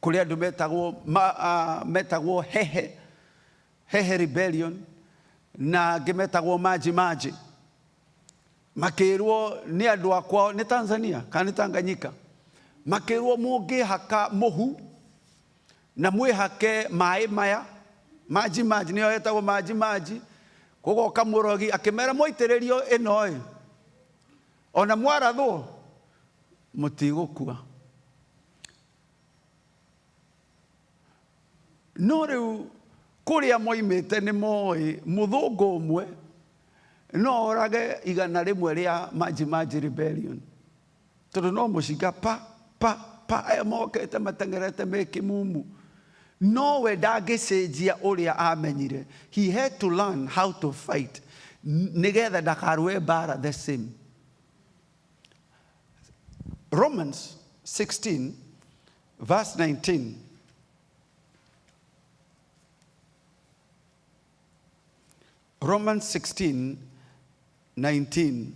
Kũrĩ andũ metagwo Hehe, Hehe Rebellion, na angĩ metagwo Maji Maji. Makĩrwo nĩ andũ a kwao, nĩ Tanzania kana nĩ Tanganyika, makĩrwo mũngĩhaka mũhu na mwĩhake maĩ maya, Maji Maji nĩyo etagwo Maji Maji, kũgoka mũrogi akĩmera mwaitĩrĩrio ĩno ĩ, ona mwarathwo mũtigũkua. No rĩu kũrĩa moimĩte nĩ moĩ mũthũngũ ũmwe no orage 100 rĩa Maji Maji Rebellion. Tondũ no mũcinga pa pa pa aya mokĩte mateng'erete me kĩmumu. No we ndangĩcenjia ũrĩa amenyire. He had to learn how to fight nĩgetha ndakarũe mbara the same. Romans 16 verse 19. Romans 16 19.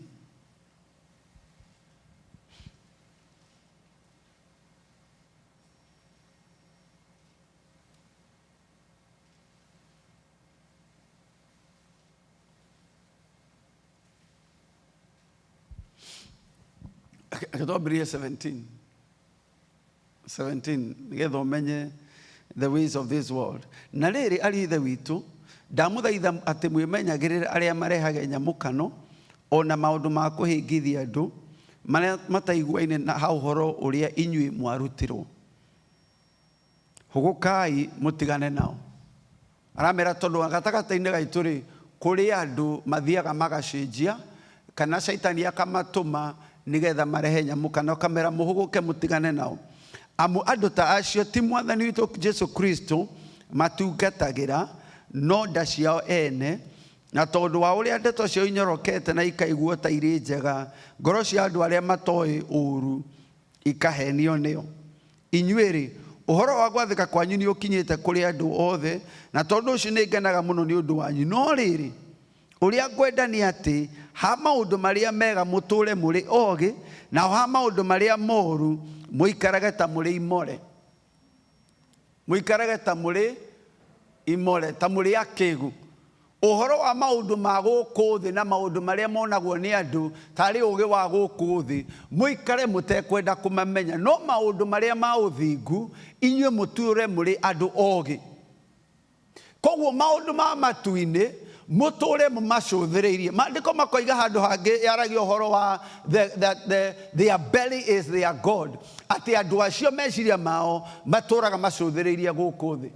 Reke twambĩrĩrie 17. 17 nĩgetha ũmenye the ways of this world. Na rĩrĩ ariũ ithe witũ, ndamũthaitha atĩ mwĩmenyagĩrĩre arĩa marehage nyamũkano ona maũndũ ma kũhĩngithia andũ, Marĩa mataiguaine na ha ũhoro ũrĩa inyuĩ mwarutirwo. Hũgũkai mũtigane nao. Aramera tondũ gatagatĩ-inĩ gaitũ rĩ, kũrĩ andũ mathiaga magacenjia kana caitani akamatũma nĩgetha marehe nyamũ kana ũkamera mũhũgũke mũtigane nao. Amu andũ ta acio ti mwathani witũ Jesu Kristo matungatagĩra no nda ciao ene na tondũ wa ũrĩa ndeto ciao inyorokete na ikaiguo ta irĩ njega ngoro cia andũ arĩa matoĩ ũũru ikahenio nĩo. Inyuĩ-rĩ, ũhoro wa gwathĩka kwanyu nĩ ũkinyĩte kũrĩ andũ othe, na tondũ ũcio nĩ ngenaga mũno nĩ ũndũ wanyu. No rĩrĩ, ũrĩa ngwenda nĩ atĩ ha maũndũ marĩa mega mũtũũre mũrĩ ogĩ, nao ha maũndũ marĩa moru mũikarage ta mũrĩ imore. Mũikarage ta mũrĩ imore, ta mũrĩ akĩgu. Ũhoro wa maũndũ ma gũkũ thĩ na maũndũ marĩa monagwo nĩ andũ tarĩ ũgĩ wa gũkũ thĩ, mũikare mũtekwenda kũmamenya. No maũndũ marĩa ma ũthingu, inyuĩ mũtũũre mũrĩ andũ ogĩ. Koguo maũndũ ma matu-inĩ mũtũũre mũmacũthĩrĩirie. Maandĩko makoiga handũ hangĩ yaragia ũhoro wa their belly is their God, atĩ andũ acio meciria mao matũũraga macũthĩrĩirie gũkũ thĩ.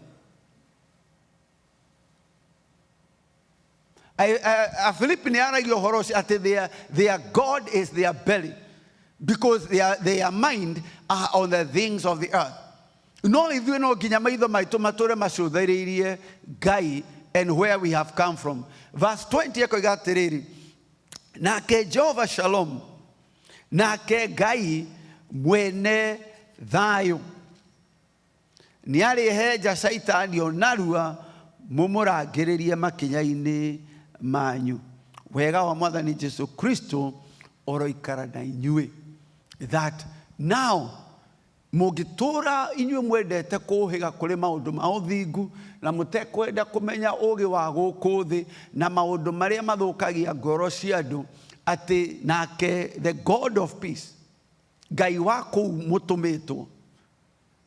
Afilipi nĩ yaragia ũhoro ũcio atĩ their God is their belly because their mind are on the things of the earth. No ithuĩ no nginya maitho maitũ matũũre macũthĩrĩirie Ngai and where we have come from. Verse 20 ekoiga atĩrĩrĩ, nake Jehova Shalom, nake Ngai mwene thayũ nĩ arĩhenja caitani o narua mũmũrangĩrĩrie makinya-inĩ manyu. Wega wa mwathani Jesu Kristo ũroikara na inyuĩ. That now mũngĩtũũra inyuĩ mwendete kũũhĩga kũrĩ maũndũ ma ũthingu na mũtekwenda kũmenya ũũgĩ wa gũkũ thĩ na maũndũ marĩa mathũkagia ngoro cia andũ, atĩ nake the God of peace, Ngai wa kũu mũtũmĩtwo,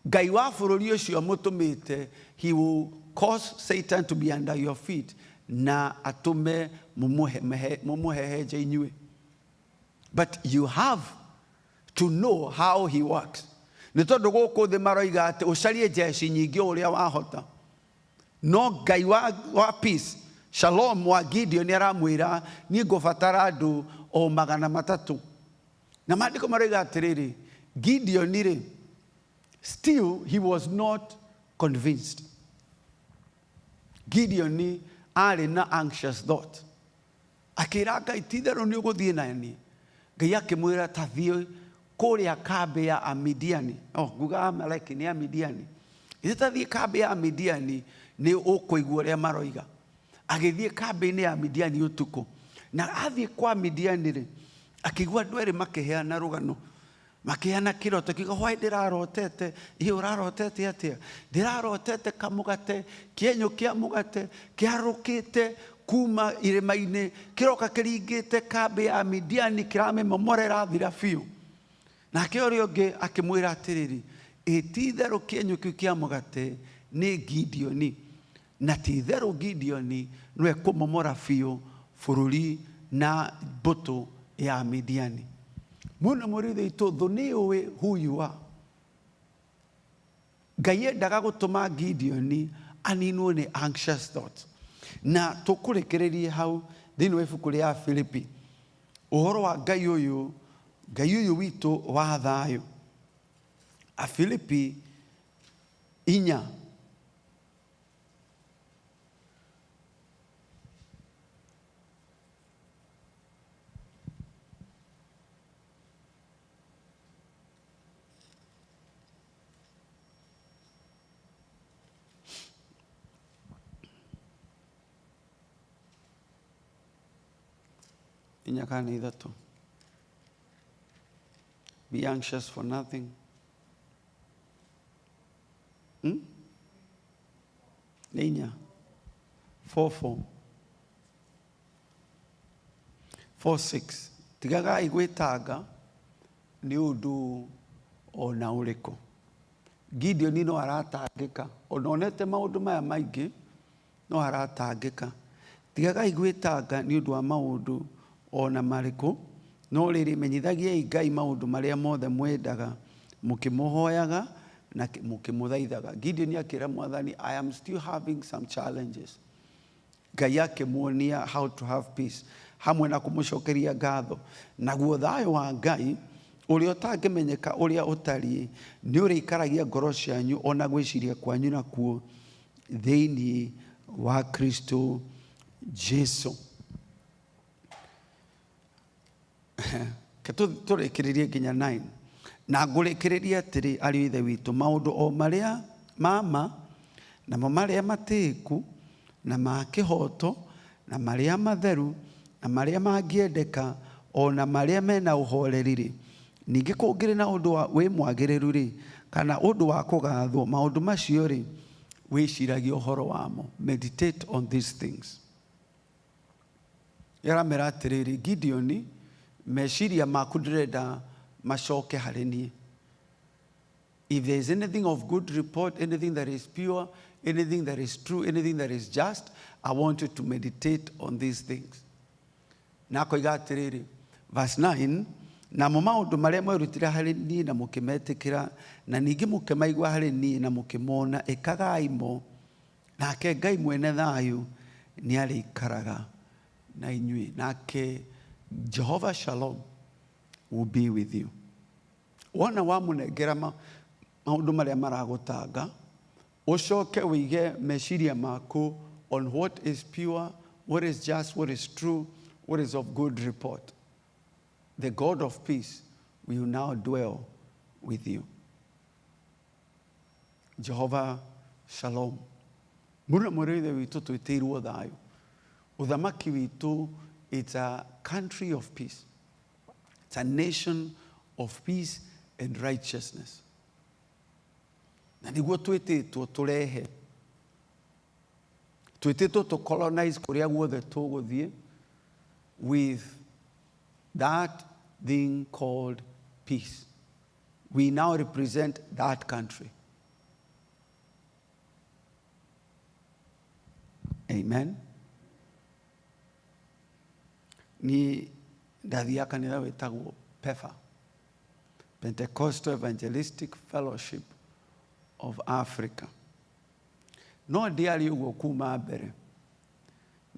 Ngai wa bũrũri ũcio mũtũmĩte, he will cause Satan to be under your feet na atũme mũmũhehenje inyuĩ. But you have to know how he works. Nĩ tondũ gũkũ thĩ maroiga atĩ ũcarie jeshi nyingĩ o ũrĩa wahota. No Ngai wa peace, Shalom wa Gideon aramwĩra niĩ ngũbatara andũ o 300. Na maandĩko maroiga atĩrĩrĩ, Gideon rĩ, still he was not convinced. Gideon arĩ na anxious thought. Akĩra Ngai ti itherũ nĩ ũgũthiĩ na niĩ. Ngai akĩmwĩra ta thiĩ kũrĩa kambĩ ya Amidiani. Oh, nguga Amaleki nĩ Amidiani. Ithe ta thiĩ kambĩ ya Amidiani nĩ ũkũigua ũrĩa maroiga. Agĩthiĩ kambĩ-inĩ ya Midiani ũtukũ. Na athiĩ kwa Midiani rĩ, akĩigua andũ erĩ makĩheana rũgano. Makĩheana kĩroto, kiuga hwaĩ ndĩrarotete. Ĩ ũrarotete atĩa? Ndĩrarotete kamũgate, kĩenyũ kĩa mũgate, kĩharũrũkĩte kuma irĩma-inĩ, kĩroka kĩringĩte kambĩ ya Midiani, kĩramĩmomora ĩrathira biũ. Nake ũrĩa ũngĩ akĩmwĩra atĩrĩrĩ, ĩ ti itherũ kĩenyũ kĩu kĩa mũgate nĩ Gideoni, na ti itherũ Gideoni nĩwe kũmomora biũ bũrũri na mbũtũ ya Midiani. Mũno mũrĩithi witũ, thũ nĩ yũĩ who you are. Ngai endaga gũtũma Gideoni aninwo nĩ anxious thoughts. Na tũkũrĩkĩrĩrie hau thĩinĩ wa ibuku rĩa Filipi. Ũhoro wa Ngai ũyũ, Ngai ũyũ witũ wa thayũ. Afilipi 4. 4 kana 3. Be anxious for nothing. Nĩ 4. 4 4. 4 6. Tigagai gwĩtanga nĩ ũndũ ona ũrĩkũ. Gideon no aratangĩka. Ona onete maũndũ maya maingĩ no aratangĩka. Tigagai gwĩtanga nĩ ũndũ wa maũndũ ona marĩkũ, No rĩrĩ, menyithagiai Ngai maũndũ marĩa mothe mwendaga, mũkĩmũhoyaga na mũkĩmũthaithaga. Gideon akĩra Mwathani, I am still having some challenges. Ngai akĩmuonia how to have peace hamwe na kũmũcokeria ngatho. Naguo thayũ wa Ngai ũrĩa ũtangĩmenyeka ũrĩa ũtariĩ nĩ ũrĩikaragia ngoro cianyu ona gwĩciria kwanyu nakuo thĩinĩ wa Kristo Jesu. Reke tũrĩkĩrĩrie nginya 9. Na ngũrĩkĩrĩria atĩrĩ, ariũ a Ithe witũ, maũndũ o marĩa ma ma, namo marĩa matĩĩku, na ma kĩhooto, na marĩa matheru, na marĩa mangĩendeka, o na marĩa me na ũhoreri-rĩ, ningĩ kũngĩrĩ na ũndũ wĩ mwagĩrĩru-rĩ, kana ũndũ wa kũgathwo, maũndũ macio-rĩ, wĩciragie ũhoro wamo. Meditate on these things. Aramera atĩrĩrĩ, Gideoni, meciria maku ndĩrenda macoke harĩ niĩ. If there is anything of good report, anything that is pure, anything that is true, anything that is just, I want you to meditate on these things. Na akoiga atĩrĩrĩ, verse 9, namo maũndũ marĩa mwerutire harĩ niĩ na mũkĩmetĩkĩra, na ningĩ mũkĩmaigua harĩ niĩ na mũkĩmona, ĩkagai mo, nake Ngai mwene thayũ nĩarĩikaraga na inyuĩ. Nake Jehovah Shalom will be with you. Wona wamũnengera maũndũ marĩa maragũtanga, ũcoke ũige meciria maku on what is pure, what is just, what is true, what is of good report. The God of peace will now dwell with you. Jehovah Shalom. Mũrũ na mwarĩ wa Ithe witũ twĩtĩirwo thayũ. Ũthamaki witũ, it's a country of peace. It's a nation of peace and righteousness. Na nĩguo twĩtĩtwo tũrehe. Twĩtĩtwo tũ colonize kũrĩa guothe tũgũthiĩ with that thing called peace. We now represent that country. Amen. Ni ndathiaga kanitha wĩtagwo PEFA, Pentecostal Evangelistic Fellowship of Africa. No ndiarĩ ũguo kuma mbere,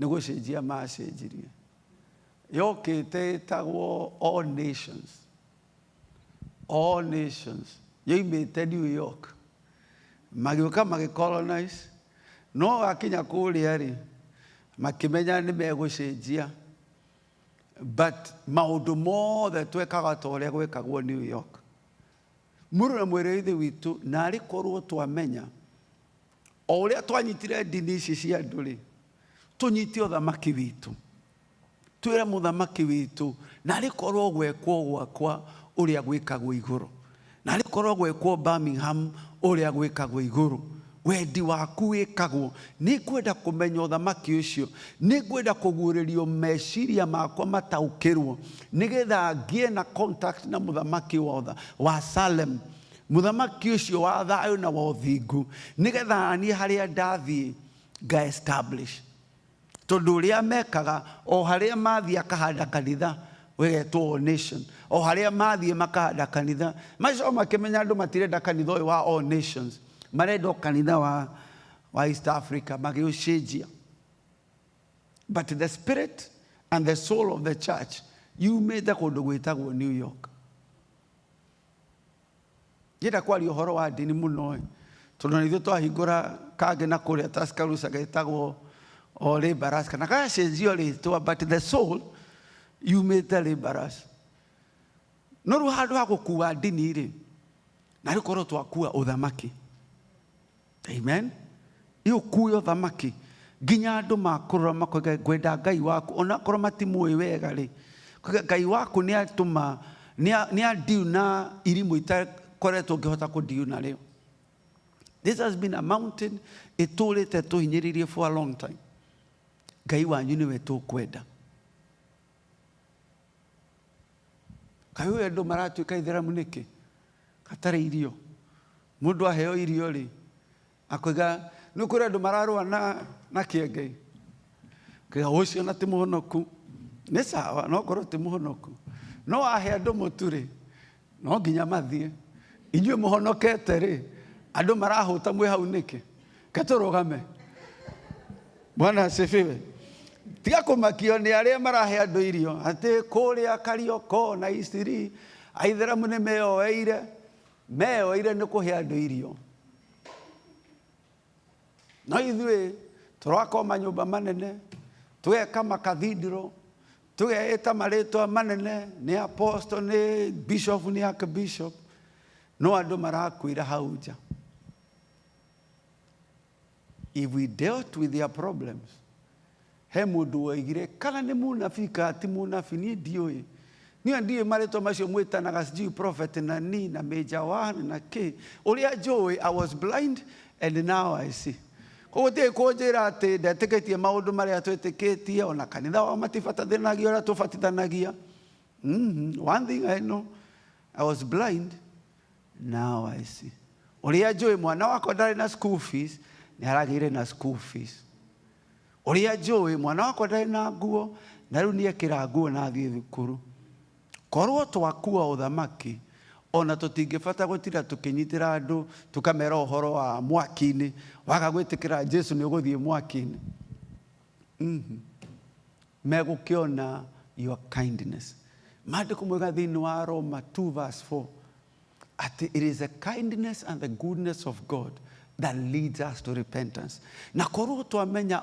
nĩ gũcenjia macenjirie. Yokĩte ĩtagwo All Nations. All Nations. Yoimĩte New York. Magĩũka magĩcolonize, no wakinya kũrĩa rĩ, makĩmenya nĩ megũcenjia. But maũndũ mothe twekaga ta ũrĩa gwĩkagwo New York. Mũrũ na mwarĩ wa Ithe witũ, narĩ korwo twamenya o ũrĩa twanyitire ndini ici cia andũ rĩ, tũnyite ũthamaki witũ. Twĩre mũthamaki witũ, narĩ korwo gwekwo gwakwa ũrĩa gwĩkagwo igũrũ. Narĩ korwo gwekwo Birmingham ũrĩa gwĩkagwo igũrũ. Wendi waku wĩkagwo. Nĩngwenda kũmenya ũthamaki ũcio. Nĩngwenda kũguũrĩrio meciria makwa mataũkĩrwo, nĩgetha ngĩe na contact na mũthamaki wa Salem. Mũthamaki ũcio wa thayũ na wa ũthingu, nĩgetha niĩ harĩa ndathiĩ nga establish. Tondũ ũrĩa mekaga, o harĩa mathiĩ akahanda kanitha, wĩgetwo All Nation. O harĩa mathiĩ makahanda kanitha. Macoka makĩmenya andũ matirenda kanitha ũyũ wa All Nations. Marenda o kanitha wa East Africa, magĩũcenjia. But the spirit and the soul of the church yumĩte kũndũ gwĩtagwo New York. Ngĩenda kwaria ũhoro wa ndini mũno ĩ, tondũ na ithuĩ twahingũra kangĩ na kũrĩa Tuscaloosa getagwo o Laborers, kana gacenjio rĩtwa, but the soul yumĩte Laborers. No rĩu handũ ha gũkua ndini rĩ, na rĩu korwo twakua ũthamaki. Amen. Ĩ ũkue ũthamaki nginya andũ makũrora makoiga ngwenda Ngai waku, onakorwo matimũĩ wega rĩ, koiga Ngai waku nĩ atũma, nĩ a deal na irimũ itakoretwo ngĩhota kũ deal narĩo. This has been a mountain ĩtũrĩte tũhinyĩrĩirie for a long time. Ngai wanyu nĩwe tũkwenda. Kaĩ ũyũ andũ maratuĩka ithĩramu nĩkĩ? Gatarĩ irio. Mũndũ aheo irio rĩ, akoiga nĩ kũrĩ andũ mararũa na kĩengei. Koiga ũcio na ti mũhonoku. Nĩ sawa, no korwo ti mũhonoku. No ahe andũ mũtu rĩ, no nginya mathiĩ. Inyuĩ mũhonokete rĩ, andũ marahũta mwĩ hau nĩkĩ? Ke tũrũgame. Bwana asifiwe. Tiga kũmakio nĩ arĩa marahe andũ irio atĩ kũrĩa Karioko na Isiri aithĩramu nĩ meyoeire meyoeire nĩ kũhe andũ irio. No ithuĩ tũrakwo manyũmba manene, tũgeka makathindiro, tũgeĩta marĩtwa manene nĩ apostle, nĩ bishop, nĩ archbishop, no andũ marakuĩra hau nja. If we dealt with their problems, he mũndũ woigire kana nĩ mũnabii kana ti mũnabii niĩ ndiũĩ niĩ ndiũĩ marĩtwa macio mwĩtanaga sijui prophet na ni na major one na kĩ ũrĩa njũĩ I was blind and now I see. Koguo tigai kũnjĩra atĩ ndetĩkĩtie maũndũ marĩa twĩtĩkĩtie ona kanitha wao matibatithanagia ũrĩa tũbatithanagia. One thing I know, I was blind, now I see. Ũrĩa njũĩ mwana wakwa ndarĩ na school fees, nĩ aragĩire na school fees. Ũrĩa njũĩ mwana wakwa ndarĩ na nguo, na rĩu nĩ ekĩra nguo na athiĩ thukuru. Korwo twakua ũthamaki, ona tũtingĩbata gũtinda tũkĩnyitĩra andũ tũkamera ũhoro wa mwaki-inĩ, waga gwĩtĩkĩra Jesu nĩ ũgũthiĩ mwaki-inĩ. Megũkĩona your kindness. Maandĩko moiga thĩinĩ wa Roma 2 verse 4 atĩ it is the kindness and the goodness of God that leads us to repentance. Na korwo twamenya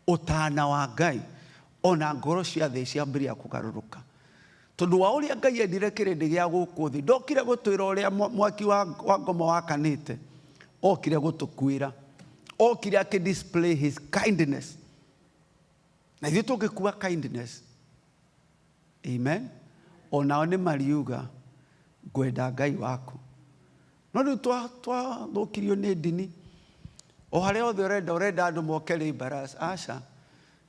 ũtana wa Ngai, ona ngoro cia thĩ ciambĩrĩria kũgarũrũka. Tondũ wa ũrĩa Ngai endire kĩrĩndĩ gĩa gũkũ thĩ, ndokire gũtwĩra ũrĩa mwaki wa ngoma wakanĩte, okire gũtũkuĩra, okire akĩ display his kindness. Na ithuĩ tũngĩkua kindness, amen, onao nĩ mariuga ngwenda Ngai waku. No rĩu twathũkirio nĩ ndini, o harĩa hothe ũrenda, ũrenda andũ moke laborers. Aca,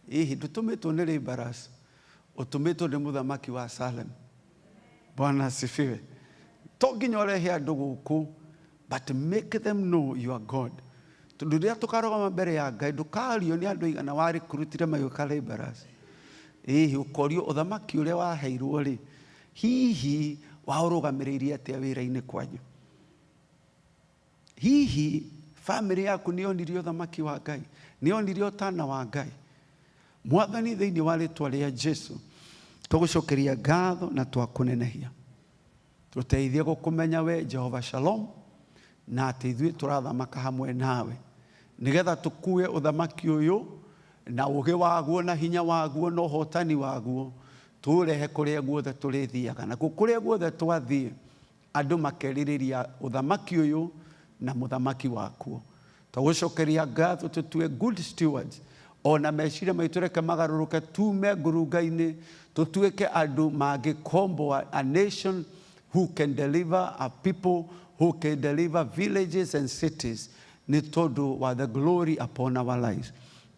hihi ndũtũmĩtwo nĩ laborers, ũtũmĩtwo nĩ mũthamaki wa Salem. Bwana asifiwe. To nginya ũrehe andũ gũkũ, but make them know you are God. Tondũ rĩrĩa tũkarũgama mbere ya Ngai, ndũkario nĩ andũ aigana warĩkurutire magĩũka laborers. Hihi ũkorio ũthamaki ũrĩa waheirwo rĩ, hihi waũrũgamĩrĩire atĩa wĩra-inĩ kwanyu? Hihi family yaku nĩ yonirie ũthamaki wa Ngai? Nĩ yonirie ũtana wa Ngai? Mwathani, thĩinĩ wa rĩtwa rĩa Jesu, tũgũcokeria ngatho na twakũnenehia. Tũteithie gũkũmenya we Jehova Shalom, na atĩ ithuĩ tũrathamaka hamwe nawe, nĩgetha tũkue ũthamaki ũyũ na ũgĩ waguo na hinya waguo na ũhotani waguo, tũũrehe kũrĩa guothe tũrĩthiaga. Nakuo kũrĩa guothe twathiĩ, andũ makerirĩria ũthamaki ũyũ na mũthamaki wakuo. Twagũcokeria ngatho tũtue good stewards, ona meciria maitũ reke magarũrũke tume ngurunga-inĩ, tũtuĩke andũ mangĩkomboa, a nation who can deliver a people, who can deliver villages and cities, nĩ tondũ wa the glory upon our lives.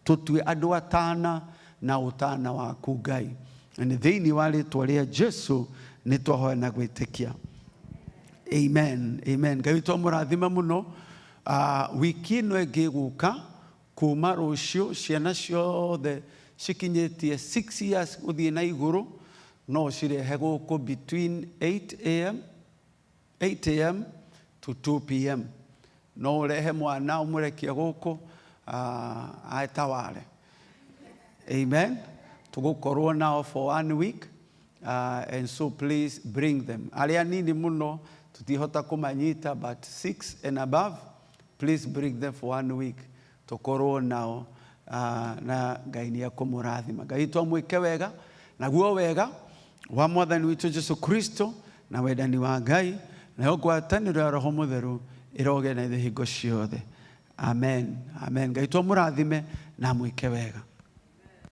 Tũtue andũ atana na ũtana waku Ngai. Na nĩ thĩinĩ wa rĩtwa rĩa Jesu nĩ twahoya na gwĩtĩkia. Amen. Amen. Ngai witũ amũrathime mũno. Wiki ĩno ĩngĩ ĩgũka kuma rũciũ, ciana ciothe cikinyĩtie 6 years gũthiĩ na igũrũ no cirehe gũkũ between 8 a.m. 8 a.m. to 2 p.m. No ũrehe mwana ũmũrekie gũkũ etaware. Amen. Tũgũkorwo nao for one week. And so please bring them. Arĩa nini mũno tũtihota kũmanyita, but 6 and above, please bring them for one week. Tũkorwo nao na Ngai nĩ ekũmũrathima. Ngai witũ amwĩke wega, naguo wega wa Mwathani witũ Jesu Kristo na wendani wa Ngai nayo ngwatanĩro ya Roho Mũtheru ĩrogĩa na ithuĩ hingo ciothe. Amen. Amen. Ngai witũ amũrathime na amwĩke wega.